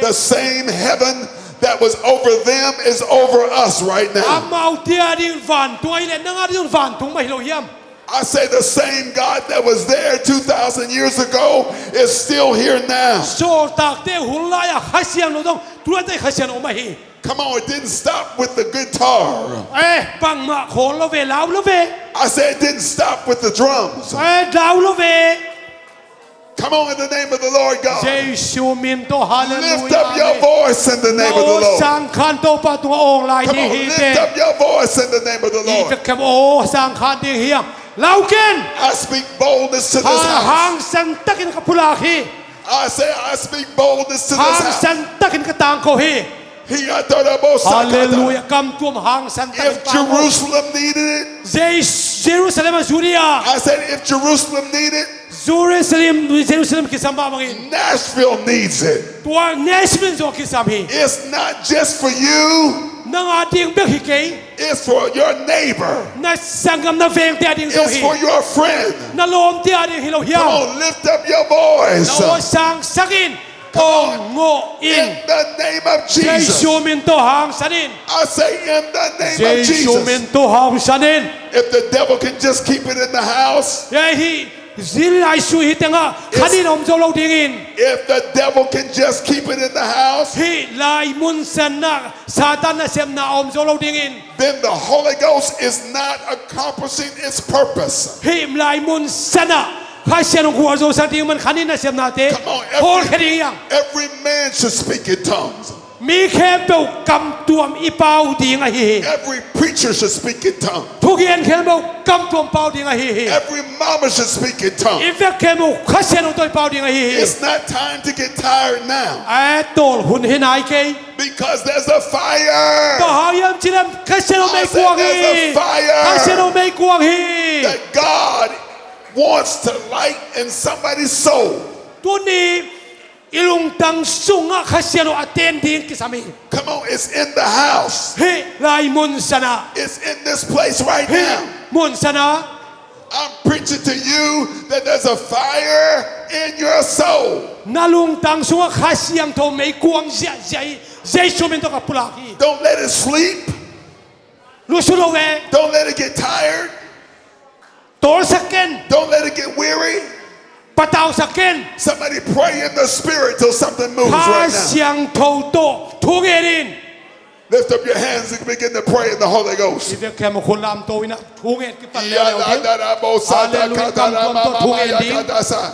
the same heaven that was over them is over us right now. Amaute a ding vantung ahih leh nang a ding vantung mah hi lo hiam? I say the same God that was there two thousand years ago is still here now. Sawltakte hun lai-a Kha Siangtho zong tu laitak Kha Siangtho om ahi. Come on, it didn't stop with the guitar. Eh, bangmah khawl lo ve, lau lo ve. I say it didn't stop with the drums. Eh, lau lo ve. Come on, in the name of the Lord God. Jesu min tawh, hallelujah, amen. Lift up your voice in the name of the Lord. Na aw sang kha in, Topa tungah awng lai ding hi teh. Come on, lift up your voice in the name of the Lord. I vekpi-in aw sang kha ding hi hang. Lau ken. I speak boldness to this house. Hangsan takin ka pulak hi. I say, I speak boldness to this house. Hangsan takin ka tangko hi. Hallelujah. Kam tuam hangsan takin tangko. If Jerusalem needed it, Jerusalem, Judea. I said, if Jerusalem needed it, Jerusalem, Jerusalem kisam mah bangin Nashville needs it. Tua Nashville zong kisam hi. It's not just for you. Nang a ding bek hi kei. It's for your neighbor. Na sanggam, na vengte a ding zong hi. It's for your friend. Na lawmte a ding hi lo hiam? Come on, lift up your voice. Na aw sang sak in. Come on. Aw ngawh in. In the name of Jesus. Jesu min tawh hangsan in. I say, in the name of Jesus. Jesu min tawh hangsan in. If the devil can just keep it in the house. Hih, hih zin lai sui hi tengah khanin a om zo lo dingin. If the devil can just keep it in the house. Hih lai mun sanah Satan nasepna a om zo lo dingin. Then the Holy Ghost is not accomplishing its purpose. Hih lai mun sanah Kha Siangtho hong khualzo sak ding man khanin nasepnate hawlkhia ding hi hang. Come on, every, every man should speak in tongues. Mi khempeuh kam tuam i pau ding ahi hi. Every preacher should speak in tongues. Thugen khempeuh kam tuam pau ding ahi hi. Every mama should speak in tongues. I vek khempeuh Kha Siangtho tawh i pau ding ahi hi. It's not time to get tired now. A tawl hun hi nai kei. Because there's a fire. Bang hang hiam cih leh Kha Siangtho meikuang hi. I said there's a fire. Kha Siangtho meikuang hi. That God wants to light in somebody's soul. Tuni i lungtang sungah Kha Siangtho a ten ding kisam hi. Come on, it's in the house. Hih lai mun sanah. It's in this place right now. Hih mun sanah. I'm preaching to you that there's a fire in your soul. Na lungtang sungah Kha Siangtho meikuang ziahziah hi. Jesu min tawh ka pulak hi. Don't let it sleep. Lusu lo ve. Don't let it get tired. Tawlsak ken. Don't let it get weary. Patausak ken. Somebody pray in the spirit till something moves right now. Kha Siangtho tawh thu ngen in. Lift up your hands and begin to pray in the Holy Ghost. I vek khempeuh khut lamto in ah thu ngen kipan leuleu ding. Hallelujah, kam tuam tawh thu ngen ding.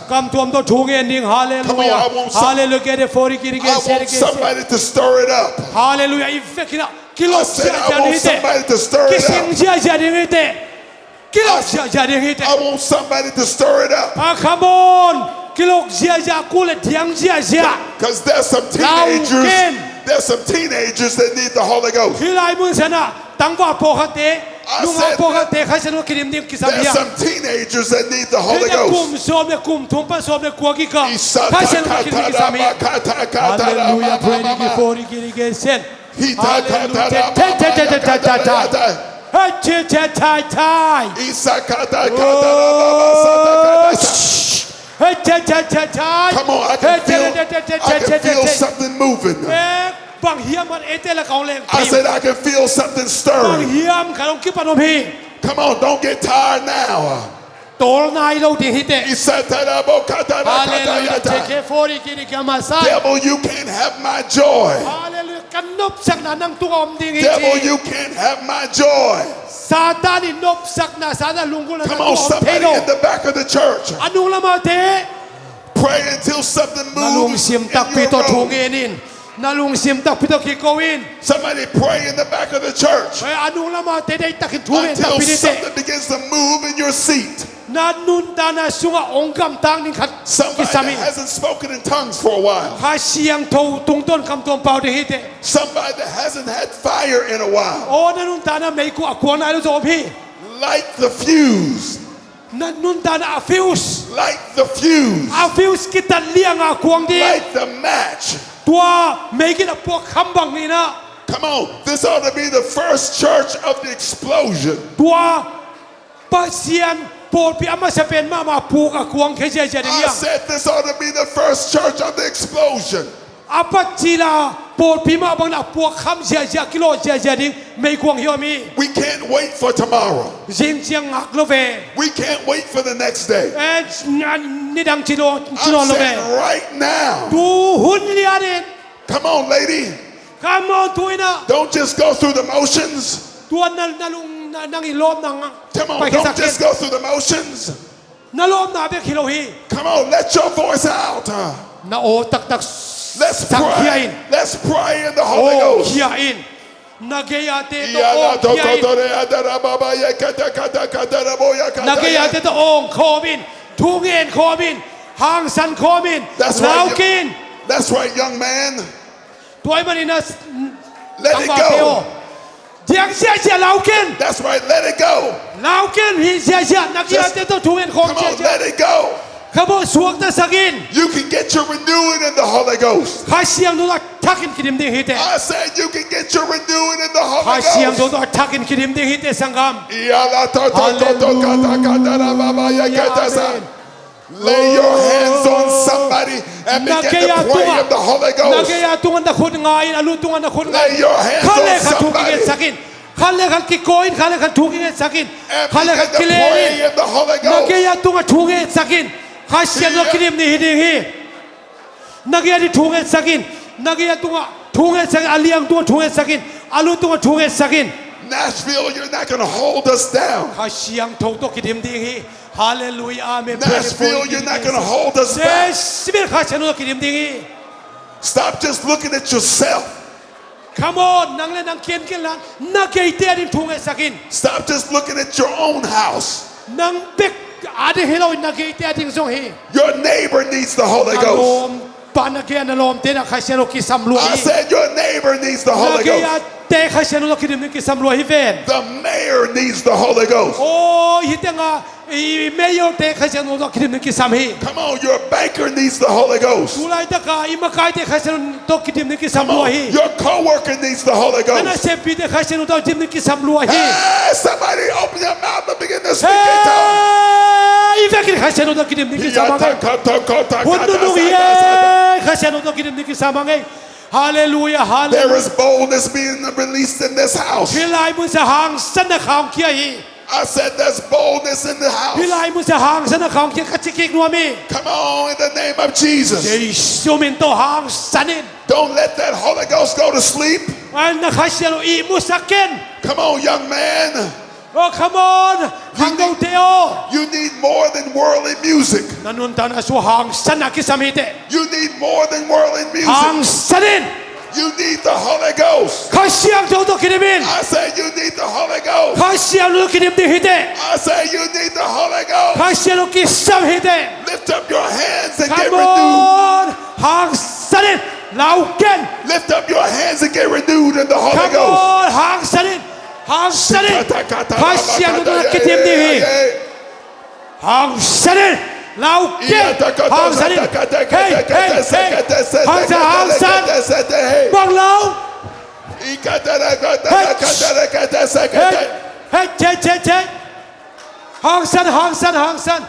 Kam tuam tawh thu ngen ding. Hallelujah. Come on, I want some-, hallelujah, get it, forty, get it, get it, get it, get it. I want somebody to stir it up. Hallelujah. I vek in ah kilawh ziahziah ding hi teh. I said, I want somebody to stir it up. Kising ziahziah ding hi teh. Kilawh ziahziah ding hi teh. I want somebody to stir it up. Ah, come on. Kilawh ziahziah, kul le diang ziahziah. 'Cause there's some teenagers, there's some teenagers that need the Holy Ghost. Hih lai mun sanah tangval pawlkhatte, nungak pawlkhatte Kha Siangtho kidim ding kisam hi a. There's some teenagers that need the Holy Ghost. Hih teh kum sawm le kum thum pan sawm le kua kikal Kha Siangtho kidim ding kisam hi. Hallelujah, praise the Lord, give it, give it, give it. Hallelujah. Hey, tai, tai, tai. Oh, shh. Hey, che, che, che, che. Come on, I can feel, I can feel something moving. Eh, bang hiam khat eite la ka hong leng. I said, "I can feel something stirring." Bang hiam khat hong kipan om hi. Come on, don't get tired now. Tawl nai lo ding hi teh. Isatarabo katarakatarata. Hallelujah. Che ke fori kini kia masai. Devil, you can't have my joy. Hallelujah. Ka nopsakna nang tungah om ding hi ci. Devil, you can't have my joy. Satan in nopsakna, Satan lunggulhna nang tungah om thei lo. Come on, somebody in the back of the church. A nung lamah te. Pray until something moves in your room. Na lungsim takpi tawh thu ngen in. Na lungsim takpi tawh kiko in. Somebody pray in the back of the church. Pray a nung lamah te, deihtakin thu ngen takpi ni teh. Until something begins to move in your seat. Na nuntakna sungah hong gamtang ding khat kisam in. Somebody that hasn't spoken in tongues for a while. Kha Siangtho tungtawn kam tuam pau ding hi teh. Somebody that hasn't had fire in a while. Aw, na nuntakna meikuang a kuang nai lo zong om hi. Light the fuse. Na nuntakna a fuse. Light the fuse. A fuse kitat liang a kuang ding. Light the match. Tua meigil a puak kham bang ni na. Come on, this ought to be the first church of the explosion. Tua Pasian pawlpi a masa pen mahmah puak a kuang khia ziahziah ding hi hang. I said this ought to be the first church of the explosion. A pacila pawlpi mah bangin a puak kham ziahziah, kilawh ziahziah ding meikuang hi om hi. We can't wait for tomorrow. Zing ciang ngak lo ve. We can't wait for the next day. Eh, nidang ci lo, ci lo lo ve. I'm saying right now. Tu hun lianin. Come on, lady. Come on, tu in ah. Don't just go through the motions. Tua na, na lung, na, nang i lawmna ngah. Come on, don't just go through the motions. Na lawmna bek hi lo hi. Come on, let your voice out. Na aw taktak sangkhia in. Let's pray in the Holy Ghost. Aw khia in. Na gei-ate tawh aw khia in. Na gei-ate tawh aw khawm in. Thu ngen khawm in. Hangsan khawm in. Lau kei in. That's right, young man. Tua ahih manin a, let it go. Diang ziahziah lau kei in. That's right, let it go. Lau kei in, hih ziahziah, na gei-ate tawh thu ngen khawm ziahziah. Come on, let it go. Kha bawh suaktasak in. You can get your renewing in the Holy Ghost. Kha Siangtho tawh a thakin kidim ding hi teh. I said you can get your renewing in the Holy Ghost. Kha Siangtho tawh a thakin kidim ding hi teh, sanggam. Hallelujah. Amen. Lay your hands on somebody and begin to pray in the Holy Ghost. Na gei-a tungah na khut nga in, a lu tungah na khut nga in. Lay your hands on somebody. Khat le khat thu kingetsak in. Khat le khat kiko in, khat le khat thu kingetsak in. Khat le khat kile in. And begin to pray in the Holy Ghost. Na gei-a tungah thu ngetsak in. Kha Siangtho kidim ni hi ding hi. Na gei-a ding thu ngetsak in. Na gei-a tungah thu ngetsak in. A liang tungah thu ngetsak in. A lu tungah thu ngetsak in. Nashville, you're not gonna hold us down. Kha Siangtho tawh kidim ding hi. Hallelujah, amen. Nashville, you're not gonna hold us back. Nashville, Kha Siangtho tawh kidim ding hi. Stop just looking at yourself. Come on, nang le nang kiankian la, na geite ading thu ngetsak in. Stop just looking at your own house. Nang bek ading hi lo in na geite ading zong hi. Your neighbor needs the Holy Ghost. Na lawmpa, na gei a na lawmte na Kha Siangtho kisam lua hi. I said your neighbor needs the Holy Ghost. Na gei ate Kha Siangtho tawh kidim ding kisam lua hi ven. The mayor needs the Holy Ghost. Oh, hih tengah i mayor te Kha Siangtho tawh kidim ding kisam hi. Come on, your banker needs the Holy Ghost. Tulaitak a i makaite Kha Siangtho tawh kidim ding kisam lua hi. Come on, your co-worker needs the Holy Ghost. Na naseppite Kha Siangtho tawh kidim ding kisam lua hi. Hey, somebody open your mouth and begin to speak in tongues. Hey, i vekin Kha Siangtho tawh kidim ding kisam hang ei. Hun nunung hi ei, Kha Siangtho tawh kidim ding kisam hang ei. Hallelujah, hallelujah. There is boldness being released in this house. Hih lai mun sa hangsanna kha hong khia hi. I said there's boldness in the house. Hih lai mun sa hangsanna kha hong khia, ka ci kik nuam hi. Come on, in the name of Jesus. Jesu min tawh hangsan in. Don't let that Holy Ghost go to sleep. Ai, na Kha Siangtho ihmu sak ken. Come on, young man. Oh, come on. Khangnote aw. You need more than worldly music. Na nuntakna sungah hangsanna kisam hi teh. You need more than worldly music. Hangsan in. You need the Holy Ghost. Kha Siangtho tawh kidim in. I say you need the Holy Ghost. Kha Siangtho tawh kidim ding hi teh. I say you need the Holy Ghost. Kha Siangtho kisam hi teh. Lift up your hands and get renewed. Come on. Hangsan in. Lau ken. Lift up your hands and get renewed in the Holy Ghost. Come on. Hangsan in. Hangsan in. Kha Siangtho tawh kidim ding hi. Hangsan in. Lau kei. Hangsan in. Hei, hei, hei. Hangsan, hangsan. Bang lau. Hei. Hei, hei, hei, hei. Hangsan, hangsan, hangsan.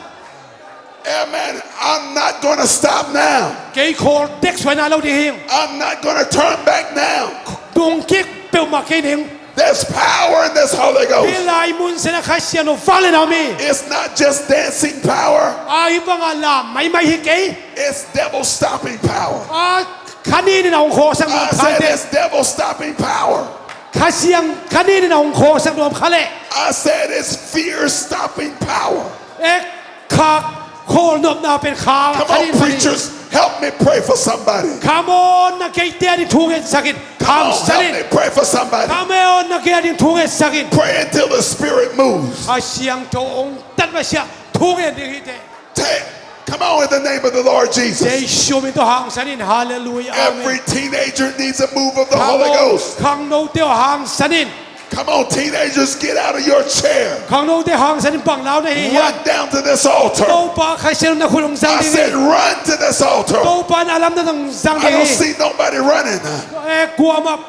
Amen. I'm not going to stop now. Kei khawl dek suai nawn lo ding hi ing. I'm not going to turn back now. Dong kik peuhmah kei ning. There's power in this Holy Ghost. Hih lai mun siangtho Kha Siangtho vanglian a om hi. It's not just dancing power. A, hih bangah lam maimai hi kei. It's devil stopping power. A, kha ninin a hong khawlsak nuam kha hi teh. I said it's devil stopping power. Kha Siang, kha ninin a hong khawlsak nuam kha leh. I said it's fear stopping power. E, kha khawl nopna pen kha, kha nin pan hi. Come on, preachers, help me pray for somebody. Come on, na keite a ding thu ngetsak in. Come on, help me pray for somebody. Come on, na keite a ding thu ngetsak in. Pray until the Spirit moves. Kha Siangtho hong tat masiah thu ngen ding hi teh. Take, come on, in the name of the Lord Jesus. Jesu min tawh hangsan in. Hallelujah. Amen. Every teenager needs a move of the Holy Ghost. Khangnote aw, hangsan in. Come on, teenagers, get out of your chair. Khangnote, hangsan in, bang lau na hi hiam? Run down to this altar. Topa Kha Siangtho na khut hong zang ding hi. I said, run to this altar. Topa na lam na hong zang ding hi. I don't see nobody running. E, kuamah.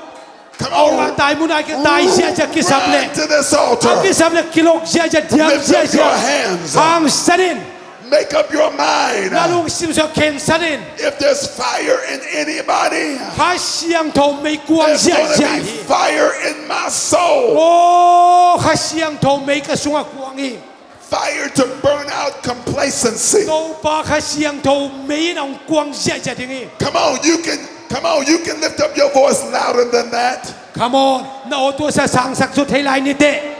Come on. Aw, tai mun a kidai ziahziah kisam leh. Run to this altar. A kisam leh kilok ziahziah, diam ziahziah. Lift up your hands. Hangsan in. Make up your mind. Na lungsim sung khensat in. If there's fire in anybody, Kha Siangtho mei kuang ziahziah hi. There's gonna be fire in my soul. Aw, Kha Siangtho mei ka sungah kuang hi. Fire to burn out complacency. Topa Kha Siangtho mei in hong kuang ziahziah ding hi. Come on, you can, come on, you can lift up your voice louder than that. Come on, na aw tua sa sangsak zaw thei lai ni teh.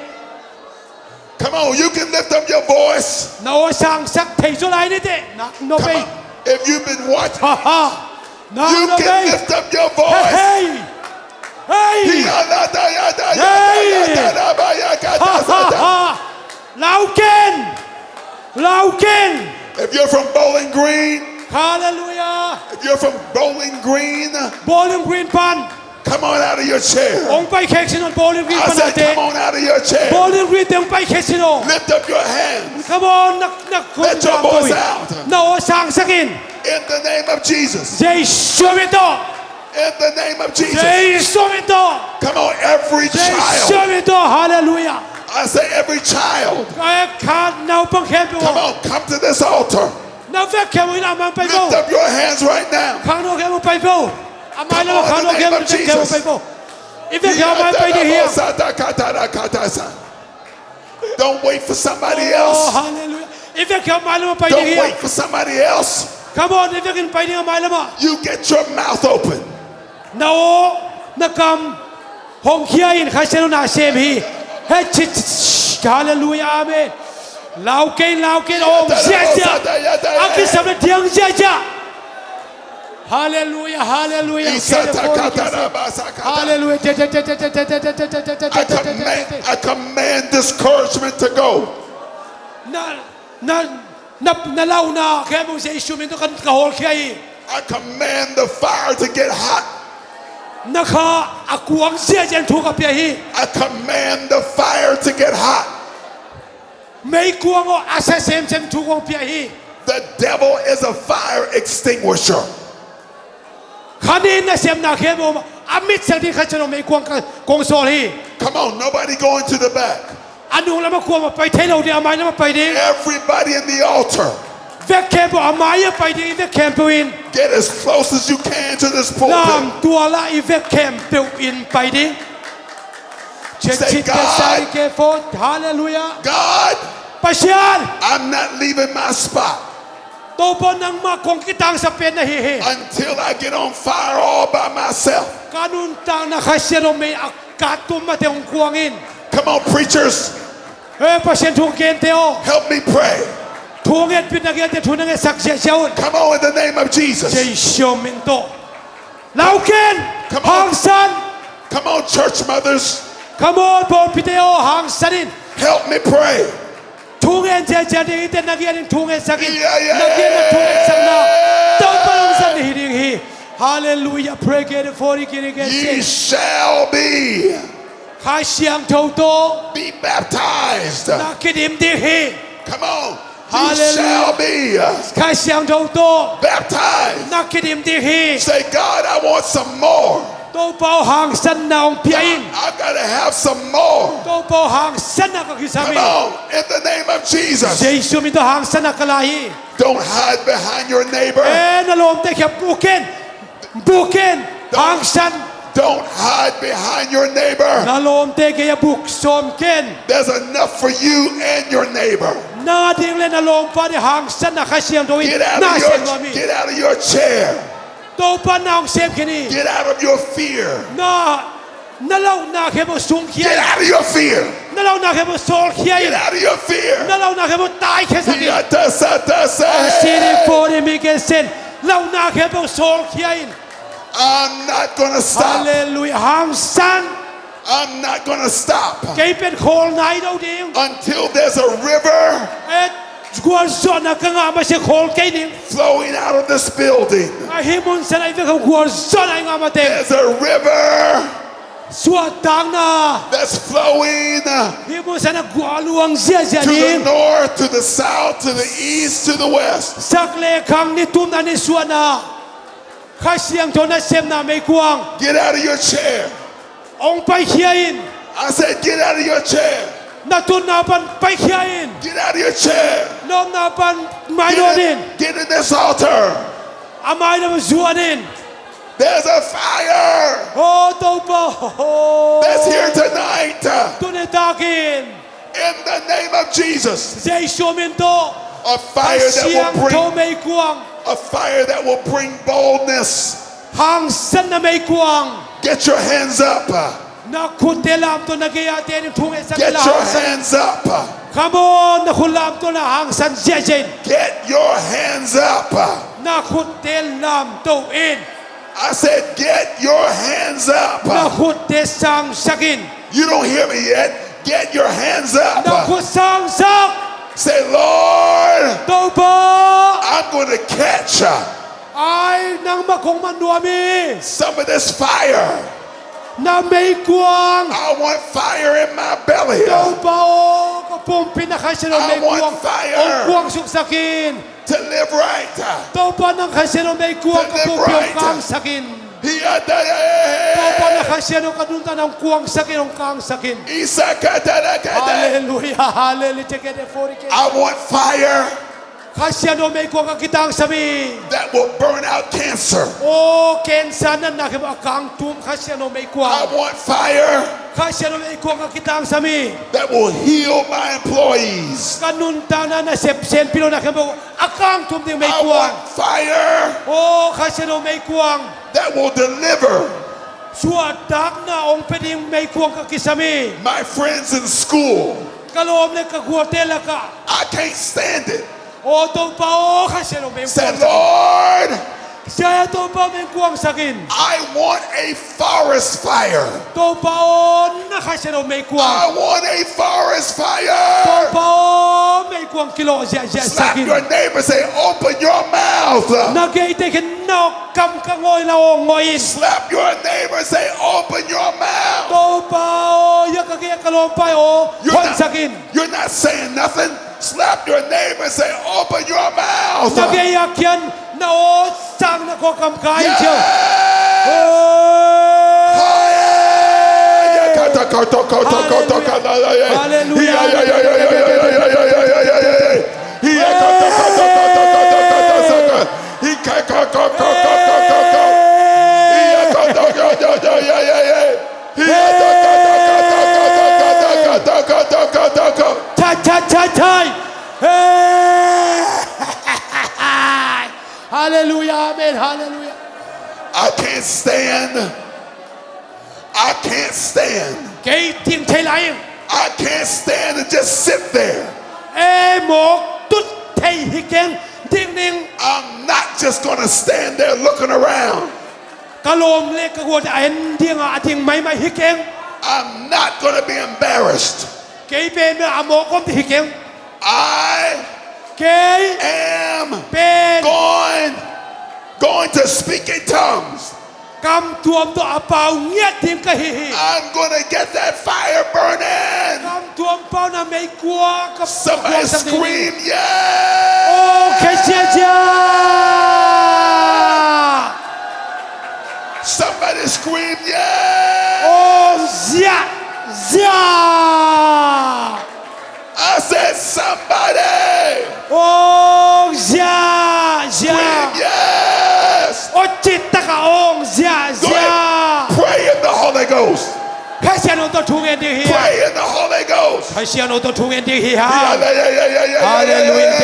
Come on, you can lift up your voice. Na aw sangsak thei zaw lai ni teh. Nak no pei. Come on. If you've been watching, you can lift up your voice. Hey, hey. Hey. Hi, ala, da, ya, da, ya, da, ya, da, da, ba, ya, ka, da, sa, da. Ha, ha, ha. Lau ken. Lau ken. If you're from Bowling Green, Hallelujah. If you're from Bowling Green, Bowling Green pan. Come on out of your chair. Hong paikhia khin un, Bowling Green pan a te. I said, come on out of your chair. Bowling Green te hong paikhia khin un. Lift up your hands. Come on, na, na, let your voice out. Na aw sangsak in. In the name of Jesus. Jesu min tawh. In the name of Jesus. Jesu min tawh. Come on, every child. Jesu min tawh. Hallelujah. I say every child. Kha naupang khempeuh. Come on, come to this altar. Na vekkhia un, a mai pai vo. Lift up your hands right now. Khangno khempeuh pai vo. A mai lamah khangno khempeuh, vekkhia un pai vo. I vekkhia un a mai pai ding hi. Don't wait for somebody else. Oh, hallelujah. I vekkhia un a mai lamah pai ding hi. Don't wait for somebody else. Come on, i vekin pai ding a mai lamah. You get your mouth open. Na aw, na kam hong khia in, Kha Siangtho na sem hi. He, chi, chi, chi, hallelujah, amen. Lau kei, lau kei, om ziahziah. A kisam na diang ziahziah. Hallelujah, hallelujah. Hallelujah. I command, I command discouragement to go. Na, na, na, na launa khempeuh Jesu min tawh ka, ka hawlkhia hi. I command the fire to get hot. Na kha a kuang ziahziah in thu ka pia hi. I command the fire to get hot. Meikuang aw, a sia semsem thu kong pia hi. The devil is a fire extinguisher. Kha nin na semna khempeuh a mitsak ding Kha Siangtho meikuang kong sawl hi. Come on, nobody going to the back. A nung lamah kuamah pai thei lo ding, a mai lamah pai ding. Everybody in the altar. Vek khempeuh a mai-ah pai ding, vek khempeuh in. Get as close as you can to this pulpit. Lamtual ah i vek khempeuh in pai ding. Say, God, hallelujah. God, Pasian, I'm not leaving my spot. Topa, nangmah kong kitangsap pen na hi hi. Until I get on fire all by myself. Ka nuntakna Kha Siangtho mei a kat tum mateng hong kuang in. Come on, preachers. He, Pasian thu gente aw. Help me pray. Thu ngetpihna gente thu na ngetsak ziahziah un. Come on, in the name of Jesus. Jesu min tawh. Lau ken. Come on. Hangsan. Come on, church mothers. Come on, pawlpite aw, hangsan in. Help me pray. Thu ngen ziahziah ding hi teh, na kiang in thu ngetsak in. Yeah, yeah. Na kiang in thu ngetsakna Topa hong zat ding hi ding hi. Hallelujah. Pray, get it, forty, get it, get it. Ye shall be. Kha Siangtho tawh. Be baptized. Na kidim ding hi. Come on. Hallelujah. Ye shall be. Kha Siangtho tawh. Baptized. Na kidim ding hi. Say, God, I want some more. Topa aw, hangsanna hong pia in. I've got to have some more. Topa aw, hangsanna ka kisam hi. Come on, in the name of Jesus. Jesu min tawh hangsanna ka la hi. Don't hide behind your neighbor. Eh, na lawmte kiang buk in. Buk in. Don't, hangsan. Don't hide behind your neighbor. Na lawmte kiang buk sawm ken. There's enough for you and your neighbor. Na ding le na lawmpa ding hangsanna Kha Siangtho in na sem nuam hi. Get out of your, get out of your chair. Topa na hong sem khin hi. Get out of your fear. Na, na launa khempeuh sungkhia in. Get out of your fear. Na launa khempeuh sawlkhia in. Get out of your fear. Na launa khempeuh taikhia sak in. Yata sata sa. A sini pori mi ke sen. Launa khempeuh sawlkhia in. I'm not gonna stop. Halleluiah. Hangsan. I'm not gonna stop. Kei pen khawl nai lo ding. Until there's a river. Eh, gualzawhna ka ngah masiah khawl kei ning. Flowing out of this building. A hih mun sung ah i vek gualzawhna i ngah mateng. There's a river. Suahtakna. That's flowing. Hih mun sung ah gualluang ziahziah ding. To the north, to the south, to the east, to the west. Sak le khang, ni tumna, ni suahna. Kha Siangtho nasepna meikuang. Get out of your chair. Hong paikhia in. I said, get out of your chair. Na tunna pan paikhia in. Get out of your chair. Na omna pan mainawt in. Get in, get in this altar. A mainawt pan zuan in. There's a fire. Oh, Topa. That's here tonight. Tuni takin. In the name of Jesus. Jesu min tawh. A fire that will bring, Kha Siangtho meikuang. A fire that will bring boldness. Hangsanna meikuang. Get your hands up. Na khutte lamto, na gei-a te ding thu ngetsak in la. Get your hands up. Come on, na khut lamto, na hangsan ziahziah in. Get your hands up. Na khutte lamto in. I said, get your hands up. Na khutte sangsak in. You don't hear me yet. Get your hands up. Na khut sangsak. Say, Lord, Topa, I'm gonna catch, uh, ai, nangmah kong man nuam hi. Some of this fire. Na meikuang. I want fire in my belly. Topa aw, ka pumpi na Kha Siangtho meikuang. I want fire. Hong kuangsuksak in. To live right. Topa, nang Kha Siangtho meikuang ka pumpi hong kangsak in. To live right. Hi, ah, da, ya, ya, ya, ya. Topa, nang Kha Siangtho ka nuntakna hong kuangsak in, hong kangsak in. Isa, ka, da, da, ka, da. Halleluiah, halleluiah. Take it for it. I want fire. Kha Siangtho meikuang ka kitangsam hi. That will burn out cancer. Oh, cancer natna khempeuh a kangtum Kha Siangtho meikuang. I want fire. Kha Siangtho meikuang ka kitangsam hi. That will heal my employees. Ka nuntakna nasep sempilona khempeuh a kangtum ding meikuang. I want fire. Oh, Kha Siangtho meikuang. That will deliver. Suahtakna hong pia ding meikuang ka kisam hi. My friends in school. Ka lawm le ka gualte lakah. I can't stand it. Oh, Topa aw, Kha Siangtho meikuang. Say, Lord, Sia, Topa, meikuangsak in. I want a forest fire. Topa aw, na Kha Siangtho meikuang. I want a forest fire. Topa aw, meikuang kilawh ziahziahsak in. Slap your neighbor, say, open your mouth. Na geite kiang na kam ka ngawh in, na aw ngawh in. Slap your neighbor, say, open your mouth. Topa aw, ya ka gei a ka lawmpa aw, honsak in. You're not saying nothing. Slap your neighbor, say, open your mouth. Na gei a kiang na aw sang na kua kam kai in. Yeah. Oh. Hallelujah. Chai, chai, chai, chai. Hey. Hallelujah, amen, hallelujah. I can't stand. I can't stand. Kei ding thei lai. I can't stand and just sit there. Ei, mawk tut thei hi keng, ding ning. I'm not just gonna stand there looking around. Ka lawm le ka gualte a en ding a, a ding maimai hi keng. I'm not gonna be embarrassed. Kei pen a mawk om ding hi keng. I, kei, am, pen, going, going to speak in tongues. Kam tuam tawh a pau ngiat ding ka hi hi. I'm gonna get that fire burning. Kam tuam pauna meikuang ka kuangsak ding. Somebody scream, yeah! Oh, kei ziahziah. Somebody scream, Somebody! Ong ziahziah! Scream yes! Awng cih takin ong ziahziah! Go ahead. Pray in the Holy Ghost. Kha Siangtho tawh thu ngen ding hi hang. Pray in the Holy Ghost. Kha Siangtho tawh thu ngen ding hi hang. Yeah, yeah, yeah, yeah, yeah, yeah, yeah, yeah, yeah. Hallelujah.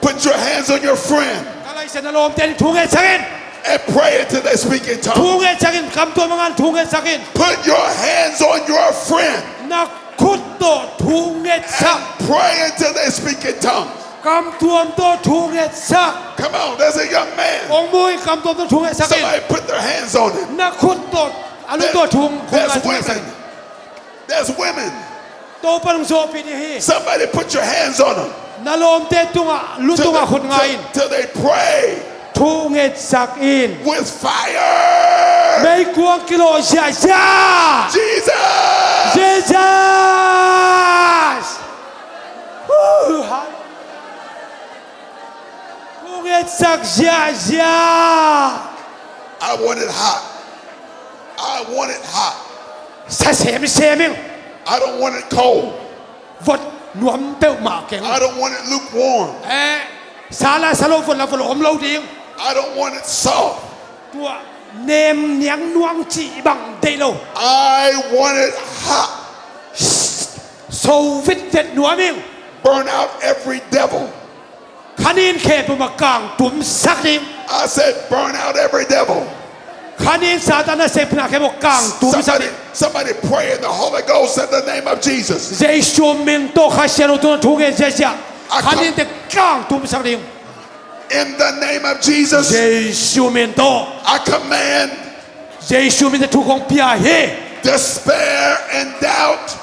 Put your hands on your friend. Ka laisiangtho na lawmte adingin thu ngetsak in. And pray until they speak in tongues. Thu ngetsak in, kam tuam a ngan thu ngetsak in. Put your hands on your friend. Na khut tawh thu ngetsak. And pray until they speak in tongues. Kam tuam tawh thu ngetsak. Come on, there's a young man. Ong mu in, kam tuam tawh thu ngetsak in. Somebody put their hands on him. Na khut tawh, a lu tawh thu, thu ngetsak in. There's women. There's women. Topa nungzuihpih ding hi. Somebody put your hands on them. Na lawmte tungah, lu tungah khut nga in. Till they, till, till they pray. Thu ngetsak in. With fire. Meikuang kilawh ziahziah. Jesus. Jesus. Woo. Thu ngetsak ziahziah. I want it hot. I want it hot. Sa semsem ing. I don't want it cold. Vot nuam peuhmah keng. I don't want it lukewarm. Eh, sa la sa lo, vot la vot lo om lo ding. I don't want it soft. Tua nem niang nuang cih bang deih lo. I want it hot. So vitvet nuam ing. Burn out every devil. Kha nin khempeuh mah kangtumsak ding. I said, burn out every devil. Kha nin Satan nasepna khempeuh kangtumsak ding. Somebody, somebody pray in the Holy Ghost in the name of Jesus. Jesu min tawh Kha Siangtho tungah thu ngen ziahziah. Kha ninte kangtumsak ding. In the name of Jesus, Jesu min tawh. I command Jesu min tawh thu kong pia hi. Despair and doubt.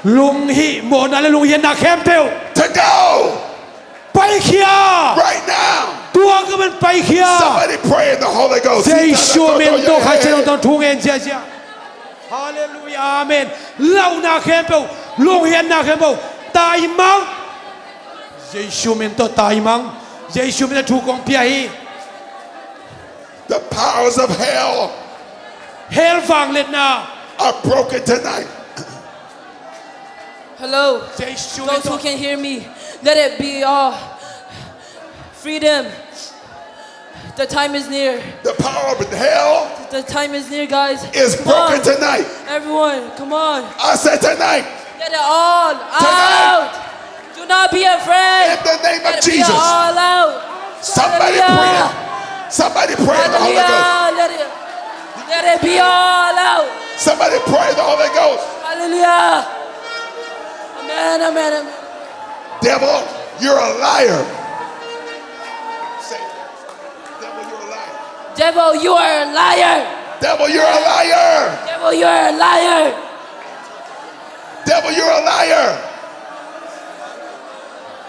Lunghihmawhna le lunghiatna khempeuh. To go. Paikhia. Right now. Tua ka ban paikhia. Somebody pray in the Holy Ghost. Jesu min tawh Kha Siangtho tungah thu ngen ziahziah. Hallelujah. Amen. Lauhna khempeuh, lunghiatna khempeuh taimang. Jesu min tawh taimang. Jesu min tawh thu kong pia hi. The powers of hell, hell vangliatna, are broken tonight. Hello. Those who can hear me, let it be all freedom. The time is near. The power of hell, the time is near, guys. Is broken tonight. Come on. Everyone, come on. I said tonight. Let it all out. Tonight. Do not be afraid. In the name of Jesus. Let it be all out. Somebody pray. Hallelujah. Somebody pray in the Holy Ghost. Hallelujah. Let it, let it be all out. Somebody pray in the Holy Ghost. Hallelujah. Amen, amen, amen. Devil, you're a liar. Say, devil, you're a liar. Devil, you are a liar. Devil, you're a liar. Devil, you're a liar. Devil, you're a liar.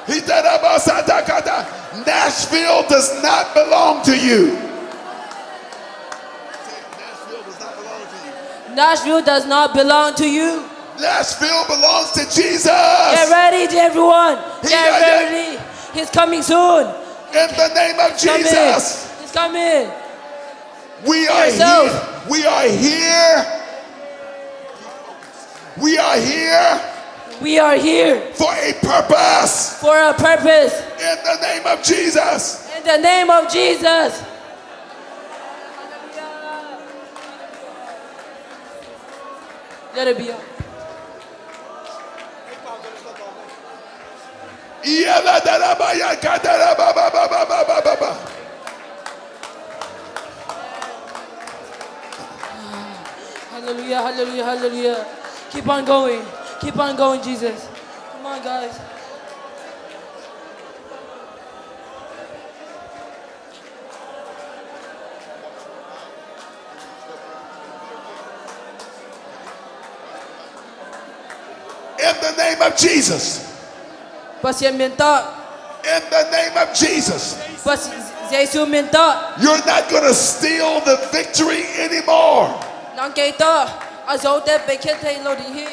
He said, "Abasatakata, Nashville does not belong to you." Nashville does not belong to you. Nashville does not belong to you. Nashville belongs to Jesus. Get ready, everyone. Get ready. He's coming soon. In the name of Jesus. He's coming. He's coming. We are here. We are here. We are here. We are here for a purpose. For a purpose. In the name of Jesus. In the name of Jesus. Let it be up. Hallelujah, hallelujah, hallelujah. Keep on going. Keep on going, Jesus. Come on, guys. In the name of Jesus. Pasian min tawh. In the name of Jesus. Pas-, Jesu min tawh. You're not gonna steal the victory anymore. Nang kei tawh a zote paikhia thei lo ding hi.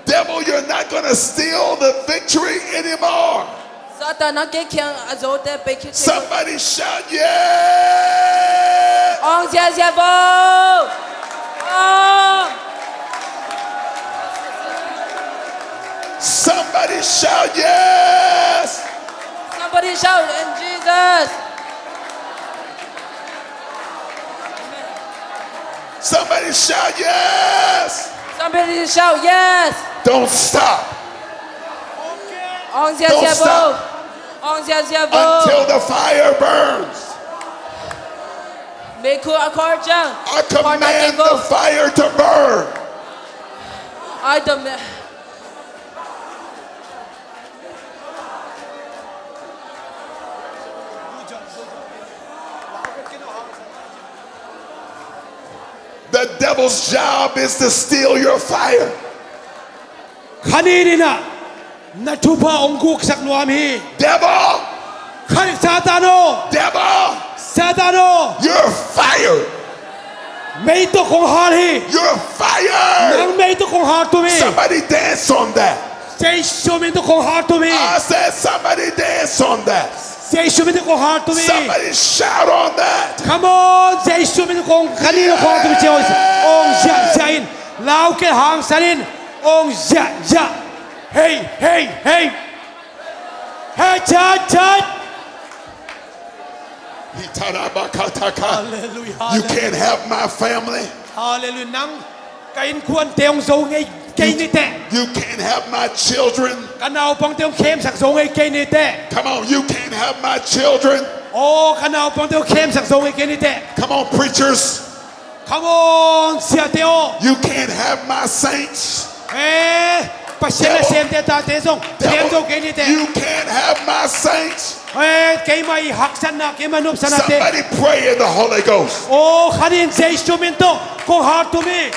Devil, you're not gonna steal the victory anymore. Satan, nang kei kiang a zote paikhia thei lo. Somebody shout, "Yes!" Ong ziahziah vo. Ong. Somebody shout yes! Somebody shout in Jesus. Somebody shout yes! Somebody shout yes. Don't stop Ong zia Don't zia stop. vo. Ong zia zia vo. Until the fire burns. Mei khu a khor ciang. I command the fire to burn. I demand. The devil's job is to steal your fire. Kha nih in ah na thupha hong guksak nuam hi. Devil, Kha nih, Satan aw, devil, Satan aw, you're fired. mei tawh kong hal hi. You're fired. Nang mei tawh kong hal tum hi. Somebody dance on that. Jesu min tawh kong hal tum hi. I said somebody dance on that. Jesu min tawh kong hal tum hi. Somebody shout on that. Come on, Jesu min tawh kong, kha nih tawh kong hal tum hi. Ong ziahziah in, lau kei hangsan in, ong ziahziah. Hey, hey, hey. Hey, church, church. Hitarabakataka. Hallelujah. You can't have my family. Hallelujah. Nang ka innkuante hong zo ngei kei ni teh. You can't have my children. Ka naupangte hong khemsak zo ngei kei ni teh. Come on, you can't have my children. Oh, ka naupangte hong khemsak zo ngei kei ni teh. Come on, preachers. Come on, siate aw. You can't have my saints. Eh, Pasian nasemte tate zong, Devil, sem zo kei ni teh. You can't have my saints. Eh, keimah i haksatna, keimah nopsaknate. Somebody pray in the Holy Ghost. Oh, kha nih in Jesu min tawh kong hal tum hi.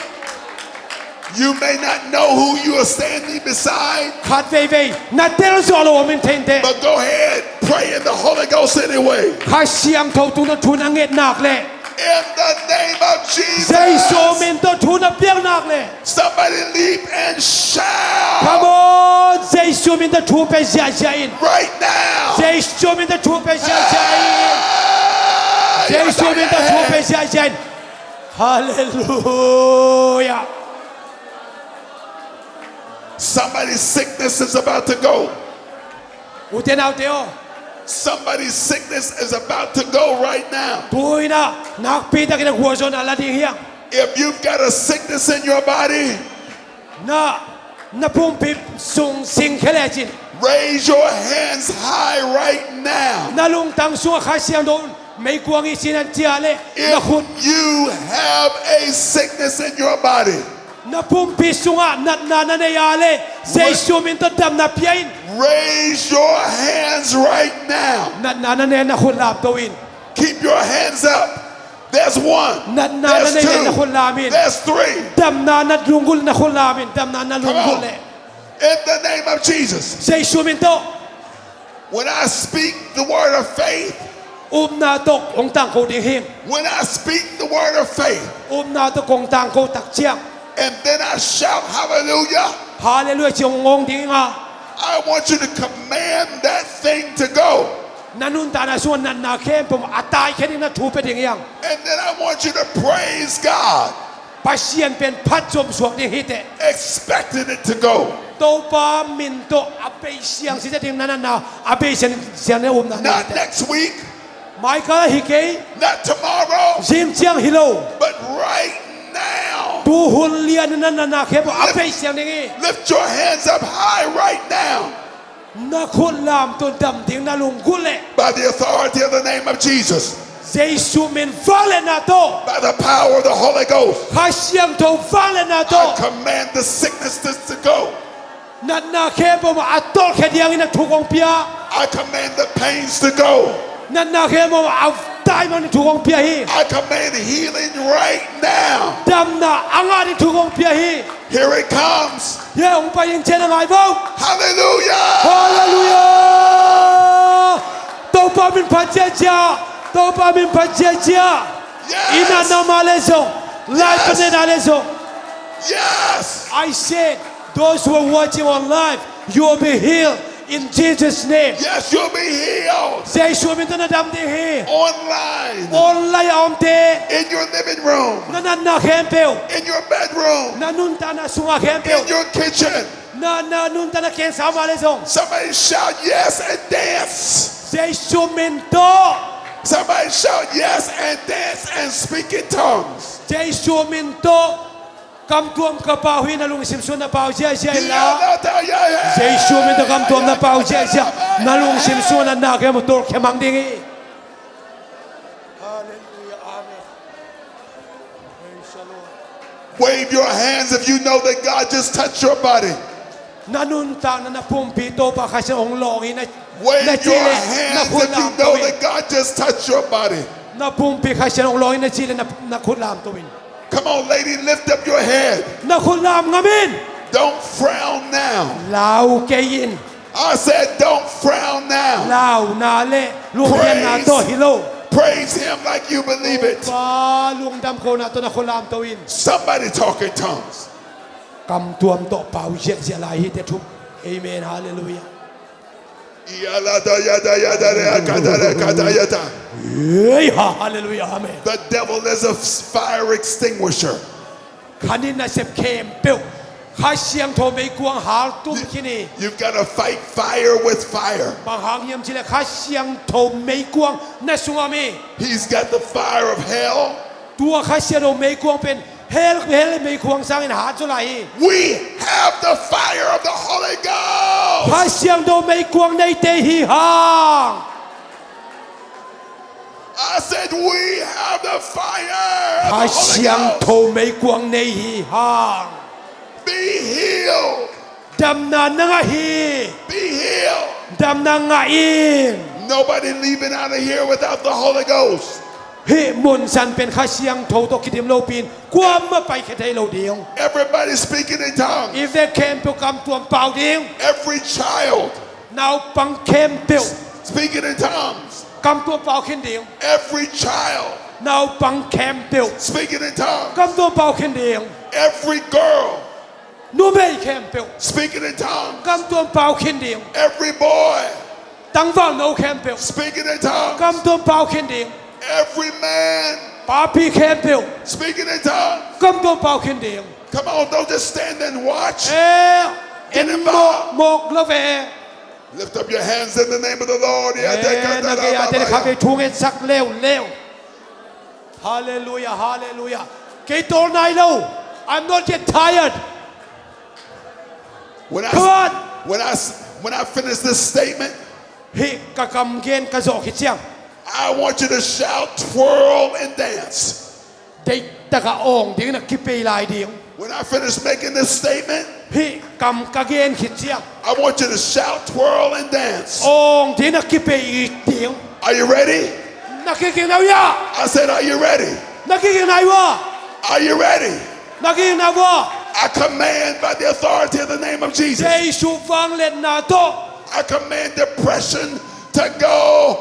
You may not know who you are standing beside, Khat veivei na tel zawh lo om in thei inteh. But go ahead, pray in the Holy Ghost anyway. Kha Siangtho tungah thu na nget nak leh, In the name of Jesus. Jesu min tawh thu na piak nak leh, Somebody leap and shout. Come on, Jesu min tawh thu pia ziahziah in. Right now. Jesu min tawh thu pia ziahziah in. Ah, Jesu min tawh thu pia ziahziah in. Hallelujah. Somebody's sickness is about to go. Ute naute aw. Somebody's sickness is about to go right now. Tu-in ah nakpi takin a gualzawhna la ding hi hang. If you've got a sickness in your body, Na, na pumpi sung singkhia lecin, raise your hands high right now. na lungtang sungah Kha Siangtho in meikuang ihsin, an ci a leh, na khut. If you have a sickness in your body, Na pumpi sungah natna na nei a leh, Jesu min tawh damna pia in. Raise your hands right now. Natna na nei, na khut lam to in. Keep your hands up. There's one. Natna na There's nei leh na two. Khut lam in. There's three. Damna na lunggulh, na khut lam in. Damna na Come lunggulh on. leh, In the name of Jesus. Jesu min tawh. When I speak the word of faith, Upna tawh kong tangko ding hi. when I speak the word of faith, Upna tawh kong tangko tak ciang, and then I shout hallelujah, Hallelujah ci-in kong ong ding hi a, I want you to command that thing to go. Na nuntakna sungah natna khempeuh a taikhia ding na thu pia ding hi hang. And then I want you to praise God, Pasian pen phat zom suak ding hi teh. expecting it to go. Topa min tawh a bei siang siang ding, na natna a bei siang siang ding, upna nei hi teh. Not next week, Mai kal hi kei, not tomorrow, zing ciang hi lo. but right now. Tu hun lian na natna khempeuh a bei siang ding hi. Lift your hands up high right now. Na khut lam to in, dam ding na lunggulh leh, By the authority of the name of Jesus, Jesu min vangliatna tawh, by the power of the Holy Ghost, Kha Siangtho vangliatna I tawh, command the sicknesses to go. natna khempeuh mah a tawlkhia dingin na thu kong pia. I command the pains to go. Natna khempeuh mah a tai mah ding thu kong pia hi. I command healing right now. Damna a ngah ding thu kong pia hi. Here it comes. Hia hong pai ding, cian a ngai vo. Hallelujah. Hallelujah. Topa min phat ziahziah. Topa min phat ziahziah. Yes. I natna mah leh zong, live, Yes. Pasian a leh zong. Yes. I said, those who are watching on live, you will be healed in Jesus' name. Yes, you'll be healed. Jesu min tawh na dam ding hi. Online. Online a omte, In your living room. na natna khempeuh, In your bedroom. na nuntakna sungah khempeuh, In your kitchen. Na, na nuntakna khensat mah leh zong. Somebody shout yes and dance. Jesu min tawh. Somebody shout yes and dance and speak in tongues. Jesu min tawh kamtuam ka pau hi, na lungsim sung na pau ziahziah inla. Jesu min tawh kamtuam na pau ziahziah, na lungsim sung na na khempeuh tawlkhiat mang ding hi. Hallelujah. Amen. Praise the Lord. Wave your hands if you know that God just touched your body. Na nuntakna, na pumpi Topa Kha Siangtho hong lawng hi na, na cih leh na khut lamto in. Wave your hands if you know that God just touched your body. Na pumpi Kha Siangtho hong lawng hi na cih leh na, na khut lamto in. Come on, lady, lift up your head. Na khut lam ngam in. Don't frown now. Lau kei in. I said, don't frown now. Launa le lungdamna tawh hi lo. Praise, praise him like you believe it. Topa lungdam khona tawh na khut lamto in. Somebody talk in tongues. Kamtuam tawh pau ziahziah lai hi te thu. Amen. Hallelujah. Yada, yada, yada, yada, yada. Hey, ha, hallelujah. Amen. The devil is a fire extinguisher. Kha ni nasep khempeuh Kha Siangtho meikuang hal tum khin hi. You've got to fight fire with fire. Bang hang hiam cih leh Kha Siangtho meikuang na sungah om hi. He's got the fire of hell. Tua Kha Siangtho meikuang pen hell, hell meikuang sangin hat zaw lai hi. We have the fire of the Holy Ghost. Kha Siangtho meikuang neite hi hang. I said, we have the fire of the Holy Ghost. Kha Siangtho meikuang nei hi hang. Be healed. Damna na ngah hi. Be healed. Damna ngah in. Nobody leaving out of here without the Holy Ghost. Hih mun san pen Kha Siangtho tawh kidim lopi-in kuamah paikhia thei lo ding. Everybody speaking in tongues. I vek khempeuh kamtuam pau ding. Every child. Naupang khempeuh. Speaking in tongues. Kamtuam pau khin ding. Every child. Naupang khempeuh. Speaking in tongues. Kamtuam pau khin ding. Every girl. Numei khempeuh. Speaking in tongues. Kamtuam pau khin ding. Every boy. Tangvalno khempeuh. Speaking in tongues. Kamtuam pau khin ding. Every man. Papi khempeuh. Speaking in tongues. Kamtuam pau khin ding. Come on, don't just stand and watch. Eh, get involved. En mawk, mawk lo ve. Lift up your hands in the name of the Lord. Eh, na gei-a te kha kei thu ngetsak leuleu. Hallelujah, hallelujah. Kei tawl nai lo. I'm not yet tired. Come on. When I, when I, when I finish this statement, hih ka kam gen ka zawh khit ciang, I want you to shout, twirl, and dance. Deihtak a awng dingin na kipei lai ding. When I finish making this statement, hih kam ka gen khit ciang, I want you to shout, twirl, and dance. Awng dingin na kipei ding. Are you ready? Na kikik nai uh hiam? I said, are you ready? Na kikik nai uh hiam? Are you ready? Na kikik nai uh hiam? I command by the authority of the name of Jesus. Jesu vangliatna tawh. I command depression to go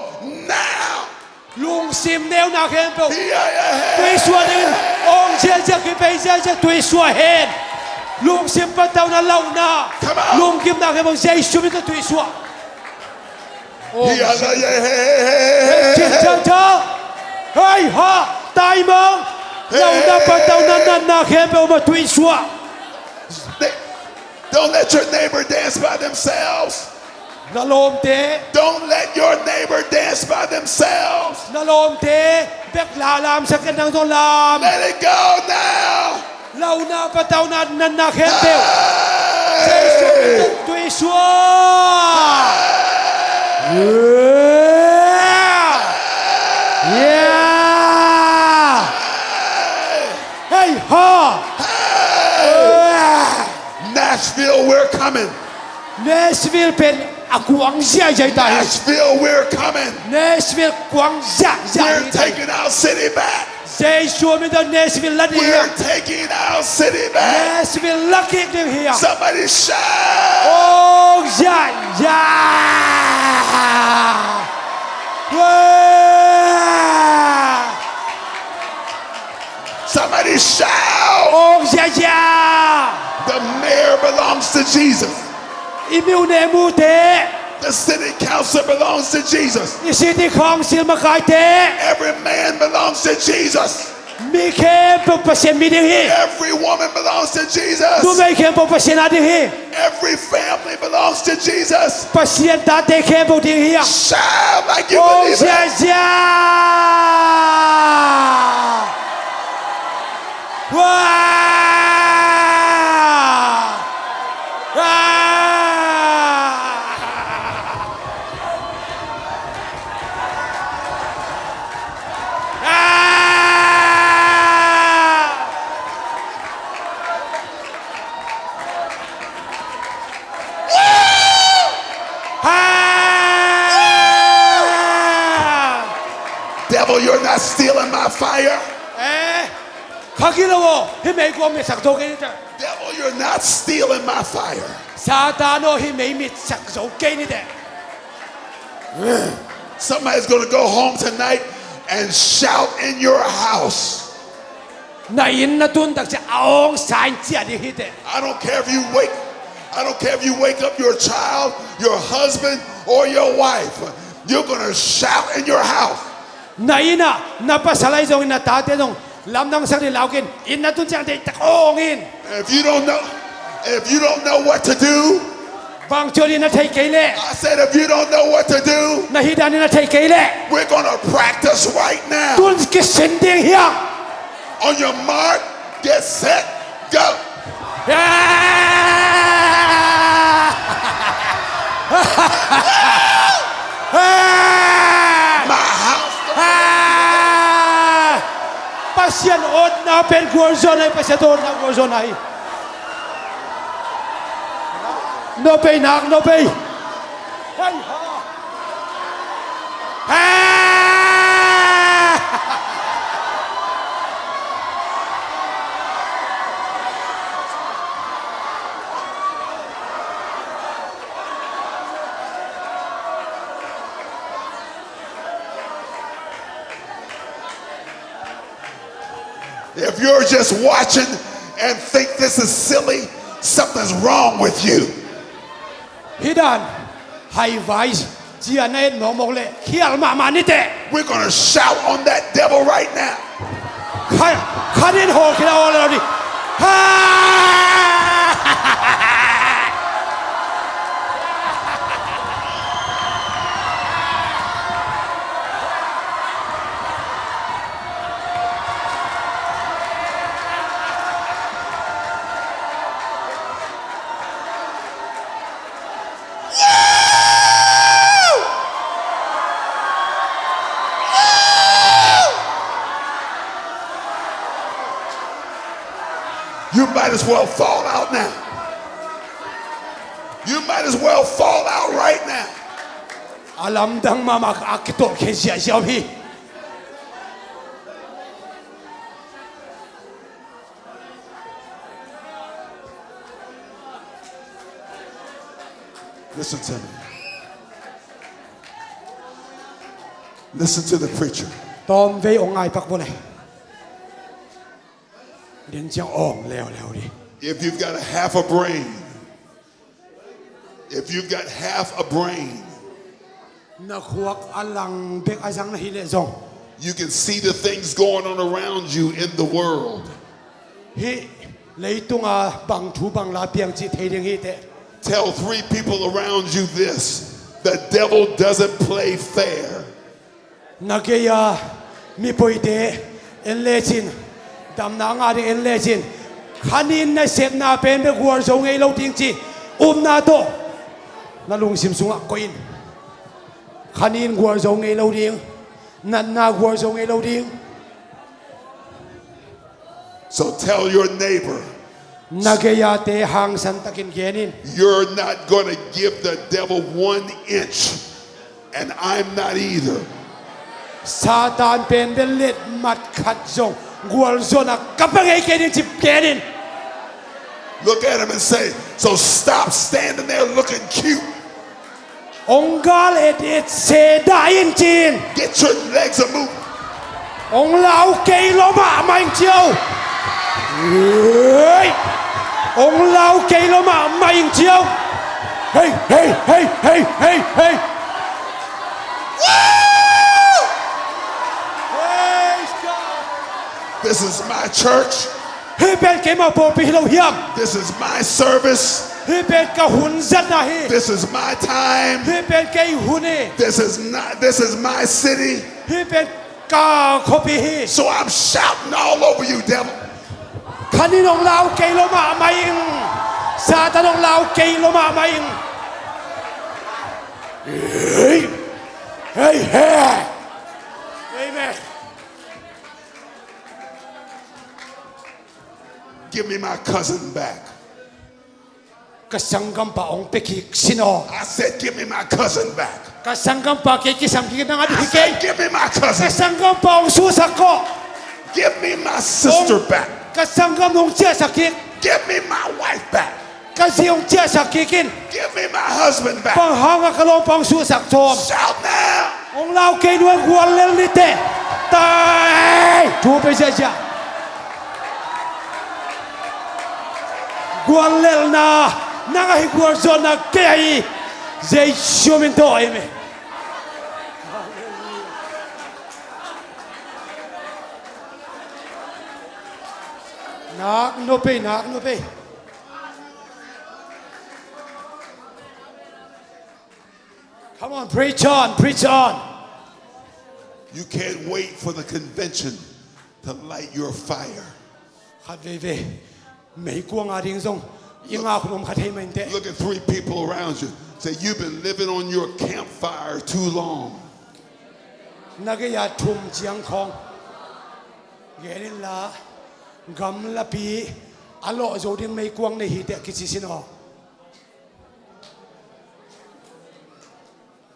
now. Lungsim neuna khempeuh, yeah, yeah, tuisuah dingin, awng ziahziah, kipei ziahziah, tuisuah hen. Lungsim patauhna, lauhna, come on, lunggimna khempeuh Jesu min tawh tuisuah. Awng ziahziah. Hei ha, taimang, lauhna, patauhna, natna khempeuh mah tuisuah. Don't let your neighbor dance by themselves. Na lawmte. Don't let your neighbor dance by themselves. Na lawmte bek la lamsak in, nang zong lam. Let it go now. Lauhna, patauhna, natna khempeuh. Hey! Jesu min tawh tuisuah. Hey! Yeah! Yeah! Hey! Hey ha! Hey! Yeah! Nashville, we're coming. Nashville pen a kuang ziahziah ta hi. Nashville, we're coming. Nashville kuang ziahziah hi. We're taking our city back. Jesu min tawh Nashville la ding hi. We're taking our city back. Nashville la kik ding hi. Somebody shout. Awng ziahziah. Wah! Somebody shout. Awng ziahziah. The mayor belongs to Jesus. I myone mute. The city council belongs to Jesus. I city council makaite. Every man belongs to Jesus. Mi khempeuh Pasian mi ding hi. Every woman belongs to Jesus. Numei khempeuh Pasian a ding hi. Every family belongs to Jesus. Pasian tate khempeuh ding hi hang. Shout like you believe it. Ziazia! Wah! Ah! Ah! Ah! Devil, you're not stealing my fire. Eh, kha gilo aw, hih mei kua mitsak zo kei ni teh. Devil, you're not stealing my fire. Satan aw, hih mei mitsak zo kei ni teh. Somebody's gonna go home tonight and shout in your house. Na inn na tun tak ciang a awngsa in ciah ding hi teh. I don't care if you wake, I don't care if you wake up your child, your husband, or your wife. You're gonna shout in your house. Na inn ah na pasal ahi zongin, na tate zong lamdangsak ding lau kei in, inn na tun ciang deihtak awng in. If you don't know, if you don't know what to do, bang ci ding na thei kei leh. I said, if you don't know what to do, na hih dan ding na thei kei leh, we're gonna practice right now. Tun kisin ding hi hang. On your mark, get set, go. Ah! Ah! My house. Ah! Pasian awtna pen gualzawhna hi, Pasian awtna gualzawhna hi. Nuam ei, nuam ei. Hai ha. Ah! If you're just watching and think this is silly, something's wrong with you. Hih dan haivai ci-a na et mawkmawk leh khial mahmah ni teh. We're gonna shout on that devil right now. Kha, kha ding hawl khin a, hawl lo ding. Ha! You might as well fall out now. You might as well fall out right now. A lamdang mahmah a kitawlkhia ziahziah hi. Listen to me. Listen to the preacher. Tawmvei hong ngaipak vua le. Din ciang awng leuleu ding. If you've got a half a brain, if you've got half a brain, na khuak a lang bek a zang na hih leh zong, you can see the things going on around you in the world. Hih leitunga bang thu bang la piang cih thei ding hi teh. Tell three people around you this: the devil doesn't play fair. Na gei-a mipuite en lecin, damna a ngah ding en lecin, kha nin nasepna pen bek gualzo ngei lo ding ci upna tawh na lungsim sungah koih in. Kha nin gualzo ngei lo ding, natna gualzo ngei lo ding. So tell your neighbor, na gei-ate hangsan takin gen in. You're not gonna give the devil one inch, and I'm not either. Satan pen bel letmat khat zong gualzawhna ka pia ngei kei ding ci gen in. Look at him and say, so stop standing there looking cute. Hong gal et et se dah in ci in. Get your legs a move. Hong lau kei lo mahmah in ci o. Hei. Hong lau kei lo mahmah in ci o. Hei, hei, hei, hei, hei, hei. Woo! Praise God. This is my church. Hih pen keimah pawlpi hi lo hiam? This is my service. Hih pen ka hun zatna hi. This is my time. Hih pen kei hun hi. This is not, this is my city. Hih pen ka khuapi hi. So I'm shouting all over you, devil. Khan in hong lau kei lo mahmah ing. Satan hong lau kei lo mahmah ing. Hey! Hey, hey! Amen. Give me my cousin back. Ka sanggampa hong pia kik sin aw. I said, "Give me my cousin back." Ka sanggampa kei kisam kik nang a dih kei. I said, "Give me my cousin." Ka sanggampa hong susak ko. "Give me my sister back." Ka sanggam hong ciahsak kik. "Give me my wife back." Ka zi hong ciahsak kik in. "Give me my husband back." Bang hang a ka lawmpa hong susak sawm. Shout now. Hong lau kei nuai guallel ni teh. Tai. Thu pe ziahziah. Guallelna. Nang ahi gualzawhna kei ahi. Jesu min tawh amen. Nak no pe, nak no pe. Come on, preach on, preach on. You can't wait for the convention to light your fire. Khat veivei meikuang a ding zong i ngak hun om kha thei mah inteh. Look at three people around you. Say, "You've been living on your campfire too long." Na gei-a thum ciang khawng gen inla, gamlapi a lawh zo ding meikuang nei hi teh kici sin aw.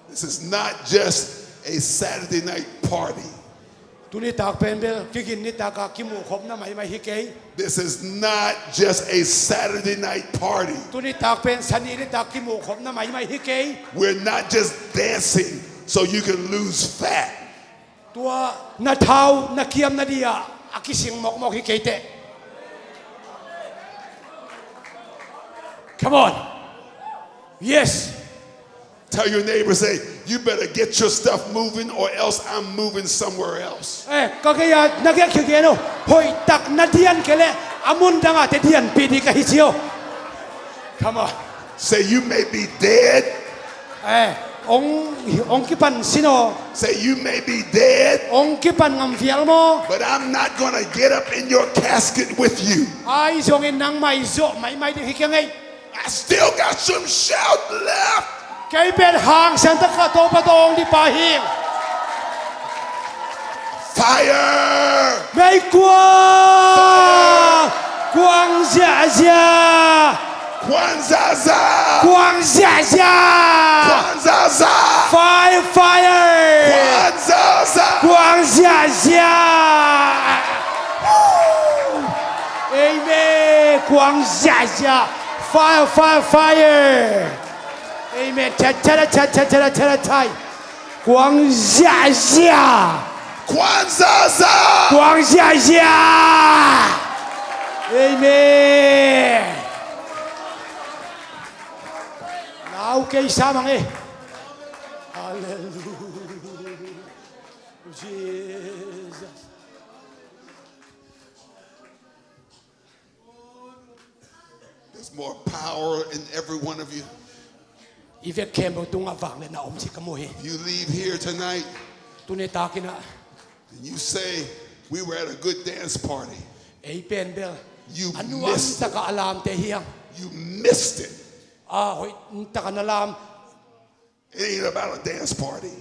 This is not just a Saturday night party. Tuni tak pen bel kigin nitak a kimuhkhopna maimai hi kei. This is not just a Saturday night party. Tuni tak pen Sani nitak kimuhkhopna maimai hi kei. We're not just dancing so you can lose fat. Tua na thau na kiamna dia a kising mawkmawk hi kei teh. Come on. Yes. Tell your neighbor, say, "You better get your stuff moving or else I'm moving somewhere else." Eh, ka gei-a na gei-a kigen uh. Hoihtak na dian kei leh a mun dangah teh dianpih ding ka hi ci uh. Come on. Say, "You may be dead." Eh, hong, hong kipan sin aw. Say, "You may be dead." Hong kipan ngamvial maw. "But I'm not gonna get up in your casket with you." Ahi zongin nangmah i zawh maimai ding hi kei ing ei. I still got some shout left. Kei pen hangsan tak a Topa tawh hong ding pa hi ing. Fire! Meikuang! Kuang ziahziah! Kuang zaza! Kuang ziahziah! Kuang zaza! Fire, fire! Kuang zaza! Kuang ziahziah! Amen. Kuang ziahziah. Fire, fire, fire. Amen. Cha, cha, cha, cha, cha, cha, cha. Kuang ziahziah. Kuang zaza. Kuang ziahziah. Amen. Lau kei sa mang e. Hallelujah. Jesus. There's more power in every one of you. I vek khempeuh tungah vangliatna om cih ka mu hi. If you leave here tonight, tuni takin ah, and you say, "We were at a good dance party." Ei pen bel, you a nuam missed it. Takah a lamte hi hang. You missed it. A hoih takah na lam. It ain't about a dance party.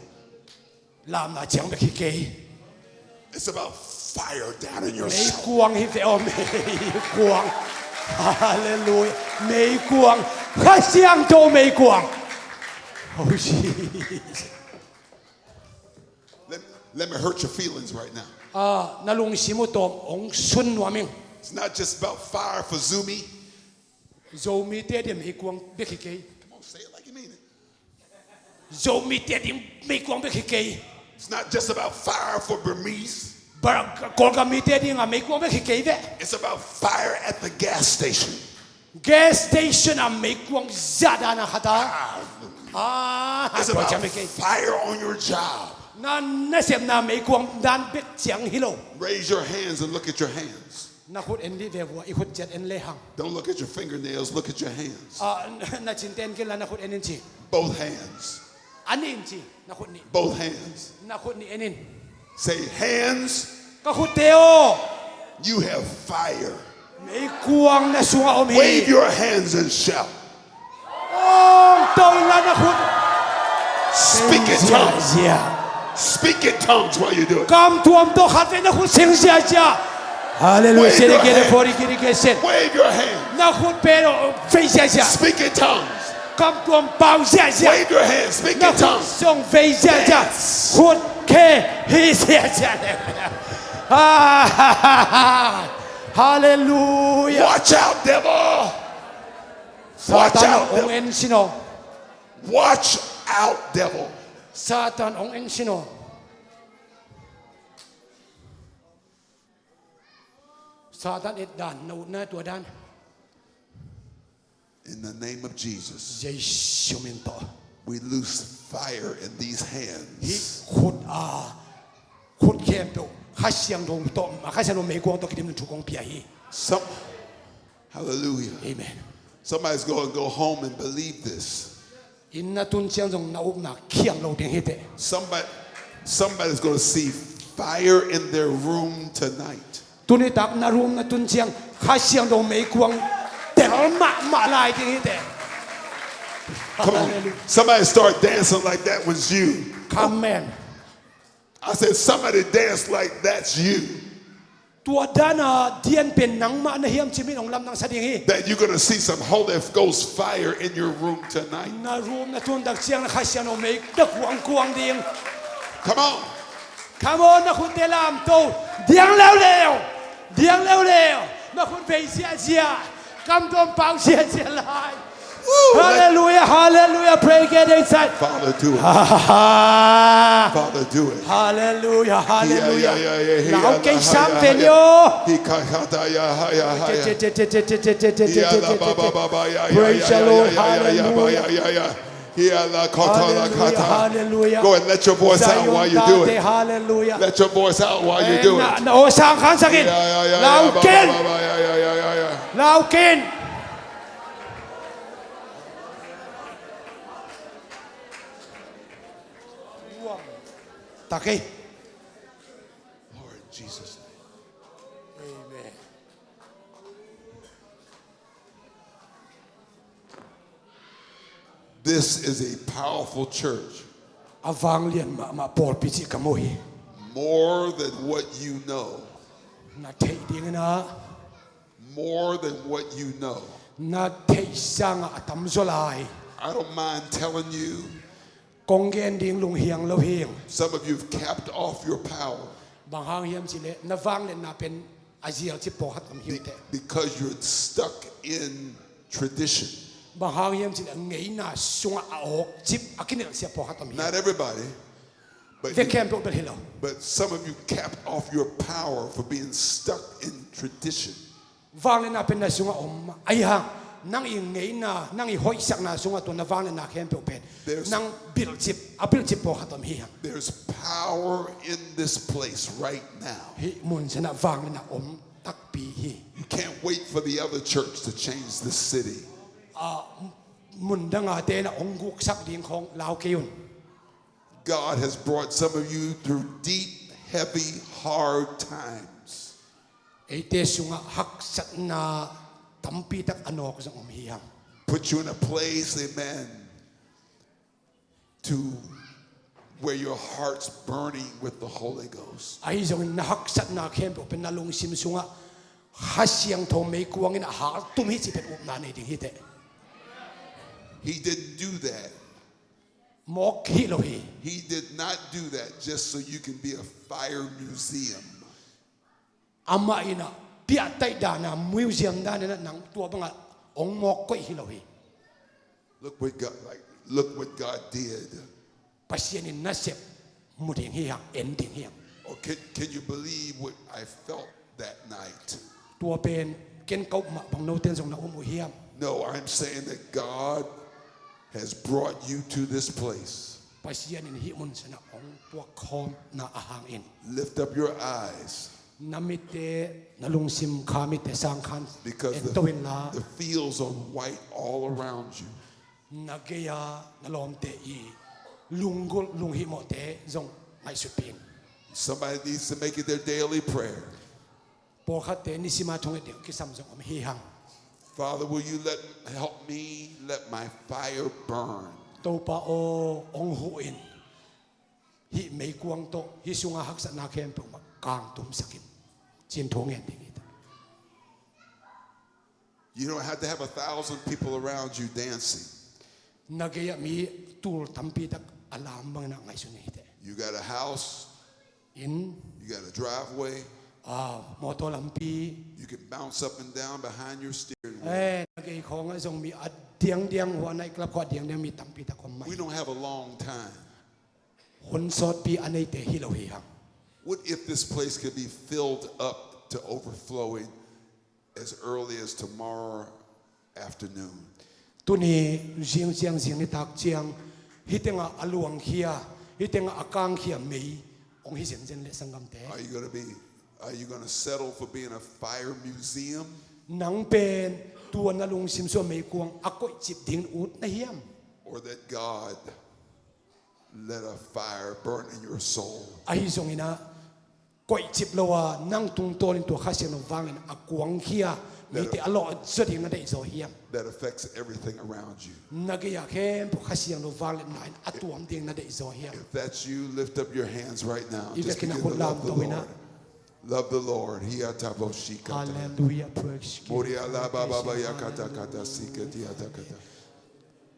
Lamna ciang bek hi kei. It's about fire down in your soul. Meikuang hi ve aw, meikuang. Hallelujah. Meikuang. Kha Siangtho meikuang. Oh, Jesus. Let, let me hurt your feelings right now. Ah, na lungsim uh tawm hong sun nuam ing. It's not just about fire for Zomi. Zomite ding meikuang bek hi kei. Come on, say it like you mean it. Zomite ding meikuang bek hi kei. It's not just about fire for Burmese. Bar-, Kawlgam mite dingah meikuang bek hi kei ve. It's about fire at the gas station. Gas station ah meikuang zah dan a khat a. Ah, it's about fire on your job. Na nasepna meikuang dan bek ciang hi lo. Raise your hands and look at your hands. Na khut en dih ve vua, i khut ciat en le hang. Don't look at your fingernails, look at your hands. Ah, na cinte en kei la, na khut en in ci. Both hands. A nih in ci, na khut nih. Both hands. Na khut nih en in. Say, "Hands, ka khutte aw, you have fire." Meikuang na sungah om hi. Wave your hands and shout. Ong to in la na khut. Speak in tongues. Ziahziah. Speak in tongues while you do it. Kam tuam tawh khat vei na khut sing ziahziah. Hallelujah. Wave your hand. Wave your hand. Na khut pen vei ziahziah. Speak in tongues. Kam tuam pau ziahziah. Wave your hand. Speak in tongues. Na khut song vei ziahziah. Dance. Khut khe hi ziahziah. Hallelujah. Watch out, devil. Watch out, devil. Satan ong en sin aw. Watch out, devil. Satan ong en sin aw. Satan et dan, na utna tua dan. In the name of Jesus, Jesu min tawh, we loose fire in these hands. Hih khut a, khut khempeuh Kha Siangtho tawh, Kha Siangtho meikuang tawh kidim thu kong pia hi. Some, hallelujah. Amen. Somebody's gonna go home and believe this. Inn na tun ciang zong na upna khial lo ding hi teh. Somebody, somebody's gonna see fire in their room tonight. Tuni tak na room na tun ciang Kha Siangtho meikuang tel mahmah lai ding hi teh. Come on. Hallelujah. Somebody start dancing like that one's you. Amen. I said, somebody dance like that's you. Tua dana dian pen nangmah na hiam ci-in hong lamdang sa ding hi. That you're gonna see some Holy Ghost fire in your room tonight. Na room na tun tak ciang na Kha Siangtho mei na kuangkuang ding. Come on. Come on, na khutte lamto. Diang leuleu. Diang leuleu. Na khut vei ziahziah. Kam tuam pau ziahziah lai. Woo! Hallelujah, hallelujah. Pray, get inside. Father, do it. Father, do it. Hallelujah, hallelujah. Lau kei sam pen yo. Praise the Lord, hallelujah. Hallelujah, hallelujah. Go and let your voice out while you do it. Hallelujah. Let your voice out while you do it. Na, na, oh, sang khan sakin. Lau ken. Lau ken. Takei. Lord Jesus' name. Amen. This is a powerful church. A vanglian mahmah pawlpi cih ka mu hi. More than what you know. Na theih dingin ah. More than what you know. Na theih sangah a tamzaw lai. I don't mind telling you. Kong gen ding lunghiang lo hing. Some of you have capped off your power. Bang hang hiam cihleh na vangliatna pen a zialcip pawlkhat om hi uh teh. Because you're stuck in tradition. Bang hang hiam cihleh ngeina sungah a awkcip a kinelhsiah pawlkhat om hi. Not everybody, but you, vek khempeuh bel hi lo. But some of you capped off your power for being stuck in tradition. Vangliatna pen na sungah om mah ahi hang, nang i ngeina, nang i hoihsakna sungah tua na vangliatna khempeuh pen nang bilhcip, a bilhcip pawlkhat om hi hang. There's power in this place right now. Hih mun sanah vangliatna om takpi hi. You can't wait for the other church to change the city. Ah, mun danga te na hong guksak ding khawng lau kei un. God has brought some of you through deep, heavy, hard times. Eite sungah haksatna tampi tak a nawk zong om hi hang. Put you in a place, amen, to where your heart's burning with the Holy Ghost. Ahi zongin na haksatna khempeuh pen na lungsim sungah Kha Siangtho meikuang in a haltum hi cih pen upna nei ding hi teh. He didn't do that. Mawk hi lo hi. He did not do that just so you can be a fire museum. Amah in a piahtaih dana museum danin a nang tua bangah hong mawk koih hi lo hi. Look what God, like, look what God did. Pasian in nasep mu ding hi hang, en ding hi hang. Or can, can you believe what I felt that night? Tua pen ken ka up mah bang note in zong na um uh hiam? No, I'm saying that God has brought you to this place. Pasian in hih mun sanah hong puak khawmna a hangin. Lift up your eyes. Na mitte, na lungsim kha mitte sang khan, because en the, to inla, the fields are white all around you. Na gei-a na lawmte i lunggulh lunghihmawhte zong ngaihsutpih in. Somebody needs to make it their daily prayer. Pawlkhatte nisima thunget ding kisam zong om hi hang. Father, will you let, help me, let my fire burn. Topa aw, hong huh in. Hih meikuang tawh, hih sunga haksatna khempeuh mah kangtumsak in. Cin thu ngen ding hi ta. You don't have to have a thousand people around you dancing. Na gei-ah mi tul tampi tak a lam bangin ah ngaihsun hi teh. You got a house. Inn. You got a driveway. Ah, motor lampi. You can bounce up and down behind your steering wheel. Eh, na gei khawngah zong mi a diangdiang hua, night club khawng a diangdiang mi tampi tak om mah. We don't have a long time. Hun sawtpi a neite hi lo hi hang. What if this place could be filled up to overflowing as early as tomorrow afternoon? Tuni zing ciang, zing nitak ciang, hih tengah a luangkhia, hih tengah a kangkhia mei hong hi zenzen leh sanggamte. Are you gonna be, are you gonna settle for being a fire museum? Nang pen tua na lungsim sua meikuang a koihcip ding ut na hiam? Or that God let a fire burn in your soul. Ahi zongin ah, koihcip lo a, nang tungtawnin tua Kha Siangtho vangliatna a kuangkhia mite a lawh zaw ding na deih zaw hiam? That affects everything around you. Na gei-ah khempeuh Kha Siangtho vangliatna in a tuam ding na deih zaw hiam? If that's you, lift up your hands right now. I vekin ah khut lamto in ah. Love the Lord. Hia tabo shikata. Hallelujah, praise God. Moria la baba ya kata kata sikati atakata.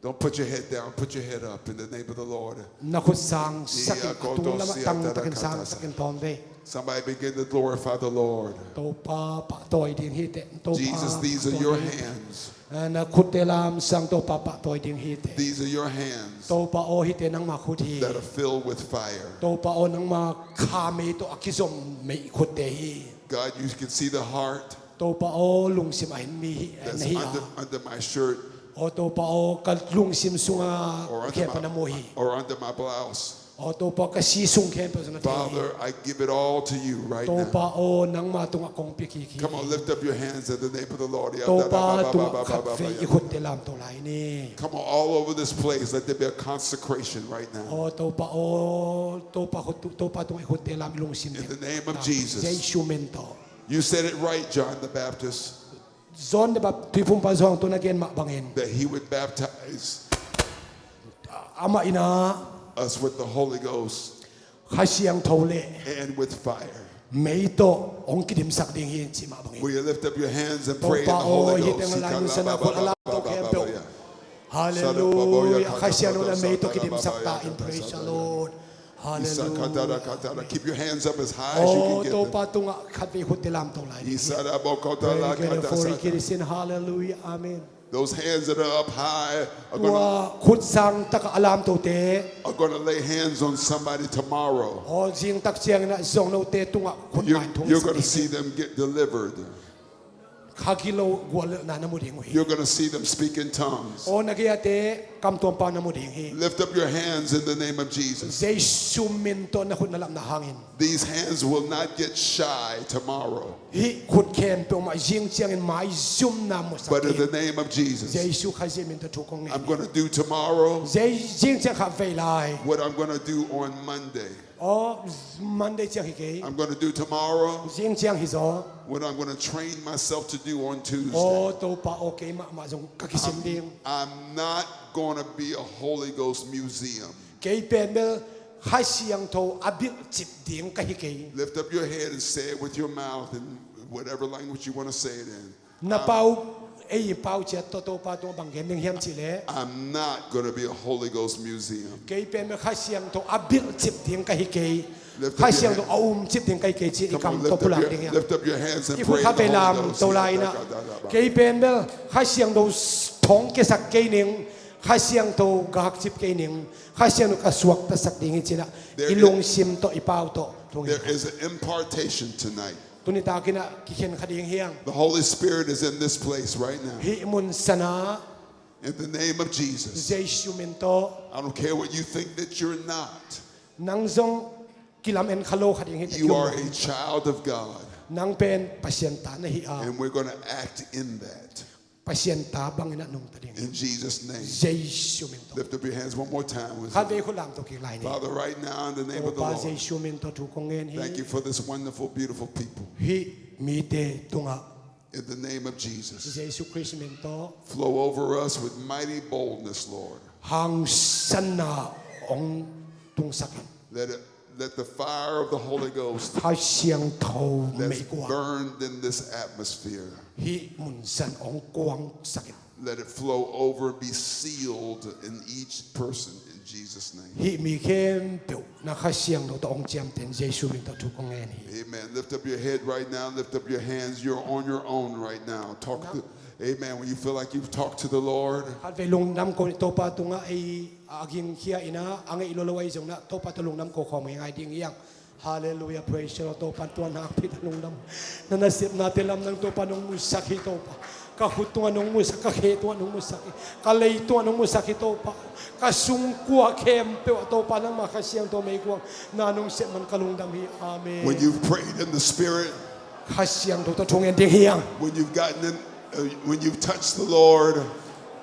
Don't put your head down. Put your head up in the name of the Lord. Na khut sangsak in, a tung lamah tangtakin sangsak in tawm ve. Somebody begin to glorify the Lord. Topa pahtawi ding hi teh. Topa pahtawi ding hi teh. Jesus, these are your hands. Na khutte lamsang Topa pahtawi ding hi teh. These are your hands. Topa aw, hihte nangma khut hi. That are filled with fire. Topa aw, nangma kha mei tawh a kizom mei khutte hi. God, you can see the heart. Topa aw, lungsim a hin mi hi, na hi a. That's under, under my shirt. Aw Topa aw, ka lungsim sunga khempeuh na mu hi. Or under my blouse. Aw Topa, ka si sung khempeuh zong na thei hi. Father, I give it all to you right now. Topa aw, nangma tungah kong pia kik hi. Come on, lift up your hands in the name of the Lord. Topa tungah khatvei i khutte lamto lai ni. Come on, all over this place, let there be a consecration right now. Aw Topa aw, Topa khut, Topa tungah i khutte lam i lungsim. In the name of Jesus. Jesu min tawh. You said it right, John the Baptist. John the Bap-, Tuiphumpa Johan tawh na gen mah bangin. That he would baptize. Amah in ah. Us with the Holy Ghost. Kha Siangtho le. And with fire. Mei tawh hong kidimsak ding hi in cih mah bangin. Will you lift up your hands and pray in the Holy Ghost? Topa aw, hih teng lai nunsan a khut a lamto khempeuh. Hallelujah. Kha Siangtho le mei tawh kidimsak ta in. Praise the Lord. Hallelujah. Keep your hands up as high as you can get them. Aw Topa tungah khatvei khutte lamto lai ni. Hallelujah. Amen. Those hands that are up high are gonna, tua khut sang takah a lamtote, are gonna lay hands on somebody tomorrow. Aw zingtak ciangin ah zong note tungah khut main thong. You're gonna see them get delivered. Kha gilo guallelhna na mu ding uh hi. You're gonna see them speak in tongues. Aw na gei-ate kamtuampau na mu ding hi. Lift up your hands in the name of Jesus. Jesu min tawh na khut na lapna hangin. These hands will not get shy tomorrow. Hih khut khempeuh mah zing ciangin maizumna musak ding. But in the name of Jesus, Jesu Khazih min tawh thu kong ngen. I'm gonna do tomorrow. Zing ciang khatvei lai. What I'm gonna do on Monday. Aw, Monday ciang hi kei. I'm gonna do tomorrow. Zing ciang hi zaw. What I'm gonna train myself to do on Tuesday. Aw Topa aw, kei mahmah zong ka kisin ding. I'm, I'm not gonna be a Holy Ghost museum. Kei pen bel Kha Siangtho a bilhcip ding ka hi kei. Lift up your head and say it with your mouth in whatever language you wanna say it in. Na pau, ei pau ciat tawh Topa tungah bang gen ding hiam cih leh. I'm not gonna be a Holy Ghost museum. Kei pen bel Kha Siangtho a bilhcip ding ka hi kei. Kha Siangtho a umcip ding ka hi kei cih i kam tawh pulak ding hiam? Lift up your hands and pray in the Holy Ghost. I khut khatvei lamto lai in ah. Kei pen bel Kha Siangtho thong kiasak kei ning. Kha Siangtho gakcip kei ning. Kha Siangtho ka suaktasak ding hi ci-in ah. I lungsim tawh, i pau tawh tung hi. There is an impartation tonight. Tuni takin ah kikhen kha ding hi hang. The Holy Spirit is in this place right now. Hih mun san ah. In the name of Jesus. Jesu min tawh. I don't care what you think that you're not. Nang zong kilamen kha lo kha ding hi teh. You are a child of God. Nang pen Pasian ta na hi a, and we're gonna act in that. Pasian ta bangin a nungta ding. In Jesus' name. Jesu min tawh. Lift up your hands one more time with me. Khatvei khut lam tawh kik lai ni. Father, right now in the name of the Lord, Topa Jesu min tawh thu kong ngen hi. Thank you for this wonderful, beautiful people. Hih mite tungah. In the name of Jesus. Jesu Khrist min tawh. Flow over us with mighty boldness, Lord. Hangsanna hong tungsak in. Let it, let the fire of the Holy Ghost, Kha Siangtho meikuang, burn in this atmosphere. Hih mun san hong kuangsak in. Let it flow over and be sealed in each person in Jesus' name. Hih mi khempeuh na Kha Siangtho tawh hong ciamteh in Jesu min tawh thu kong ngen hi. Amen. Lift up your head right now. Lift up your hands. You're on your own right now. Talk to, amen. When you feel like you've talked to the Lord. Khatvei lungdam ko ni Topa tungah ei a gingkhia in a, a ngeih lolo ahi zongin a Topa tawh lungdam ko khawm ngeingai ding hi hang. Halleluiah, praise the Lord. Topa tungah nakpi tak lungdam. Na nasepnate lam nang Topa nong musak hi Topa. Ka khut tungah nong musak, ka khe tungah nong musak hi. Ka lei tungah nong musak hi Topa. Ka sungkua khempeuh ah Topa nangma Kha Siangtho meikuang na nong sep man ka lungdam hi. Amen. When you've prayed in the Spirit, Kha Siangtho tawh thu ngen ding hi hang. When you've gotten in, uh, when you've touched the Lord,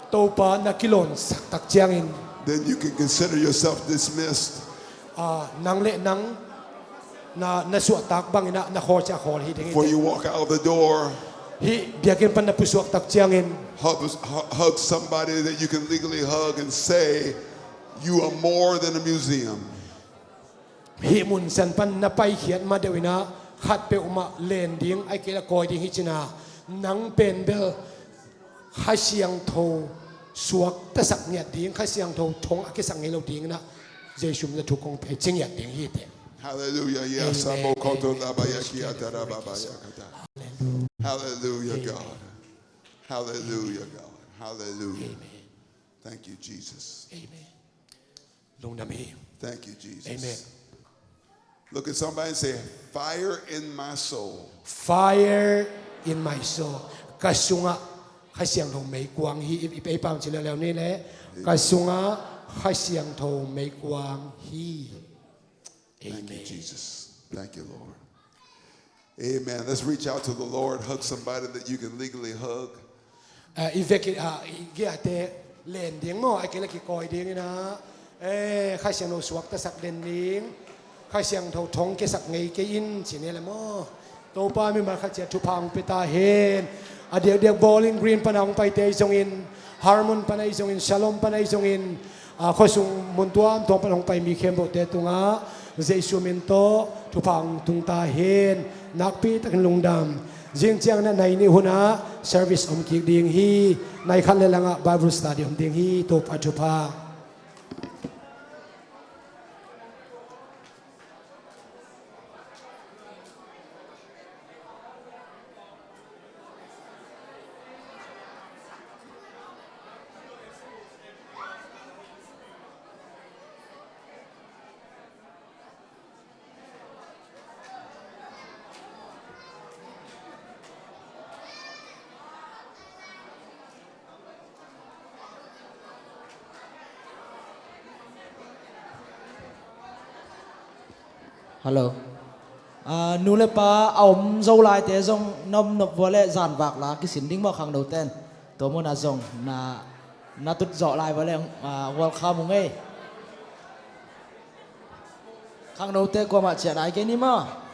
Topa na kilonsak tak ciangin, then you can consider yourself dismissed. Ah, nang le nang na, na suahtak bangin a, na khawl ciang khawl hi ding hi. Before you walk out of the door, hih biakinn pan na pusuak tak ciangin, hug, hu-, hug somebody that you can legally hug and say, "You are more than a museum." Hih mun san pan na paikhiat ma deuh in a, khat peuhmah len ding, ahih kei leh kawi ding hi ci-in a, nang pen bel Kha Siangtho suaktasak ngiat ding, Kha Siangtho thong a kisak ngei lo dingin a, Jesu min tawh thu kong pia ci ngiat ding hi teh. Hallelujah. Yes, Amen. Amo koto Amen. Laba Praise yaki God. Ataraba Praise God. Bayakata. Hallelujah. Hallelujah, Amen. God. Hallelujah, God. Hallelujah. Amen. Thank you, Jesus. Amen. Lungdam hi. Thank you, Jesus. Amen. Look at somebody and say, "Fire in my soul." Fire in my soul. Ka sungah Kha Siangtho meikuang hi. I, i, i pam ci leuleu ni le. Ka sungah Kha Siangtho meikuang hi. Thank you, Amen. Jesus. Thank you, Lord. Amen. Let's reach out to the Lord. Hug somebody that you can legally hug. Eh, i vek i, ah, i giate len ding maw, ahih kei leh kikawi dingin a, eh, Kha Siangtho suaktasak den ding, Kha Siangtho thong kisak ngei kei in ci ni le maw. Topa mimal khat ciat thupha hong pia ta hen. A diakdiak Bowling Green pan a hong paite ahi zongin, Harmon pan ahi zongin, Shalom pan ahi zongin, a, khuasung mun tuamtuam pan hong pai mi khempeuhte tungah Jesu min tawh thupha hong tung ta hen. Nakpi takin lungdam. Zing ciangin a nai nih hunah service om kik ding hi. Nai khat le langah Bible study om ding hi. Topa thupha. Hello. Ah, nu le pa a om zo laite zong na om nop vua le zanvak la kisin ding maw khangnote in? Tua munah zong na, na tut zawh lai vua le, ah, welcome ung ei. Khangnote kuamah ciah nai kei ni maw.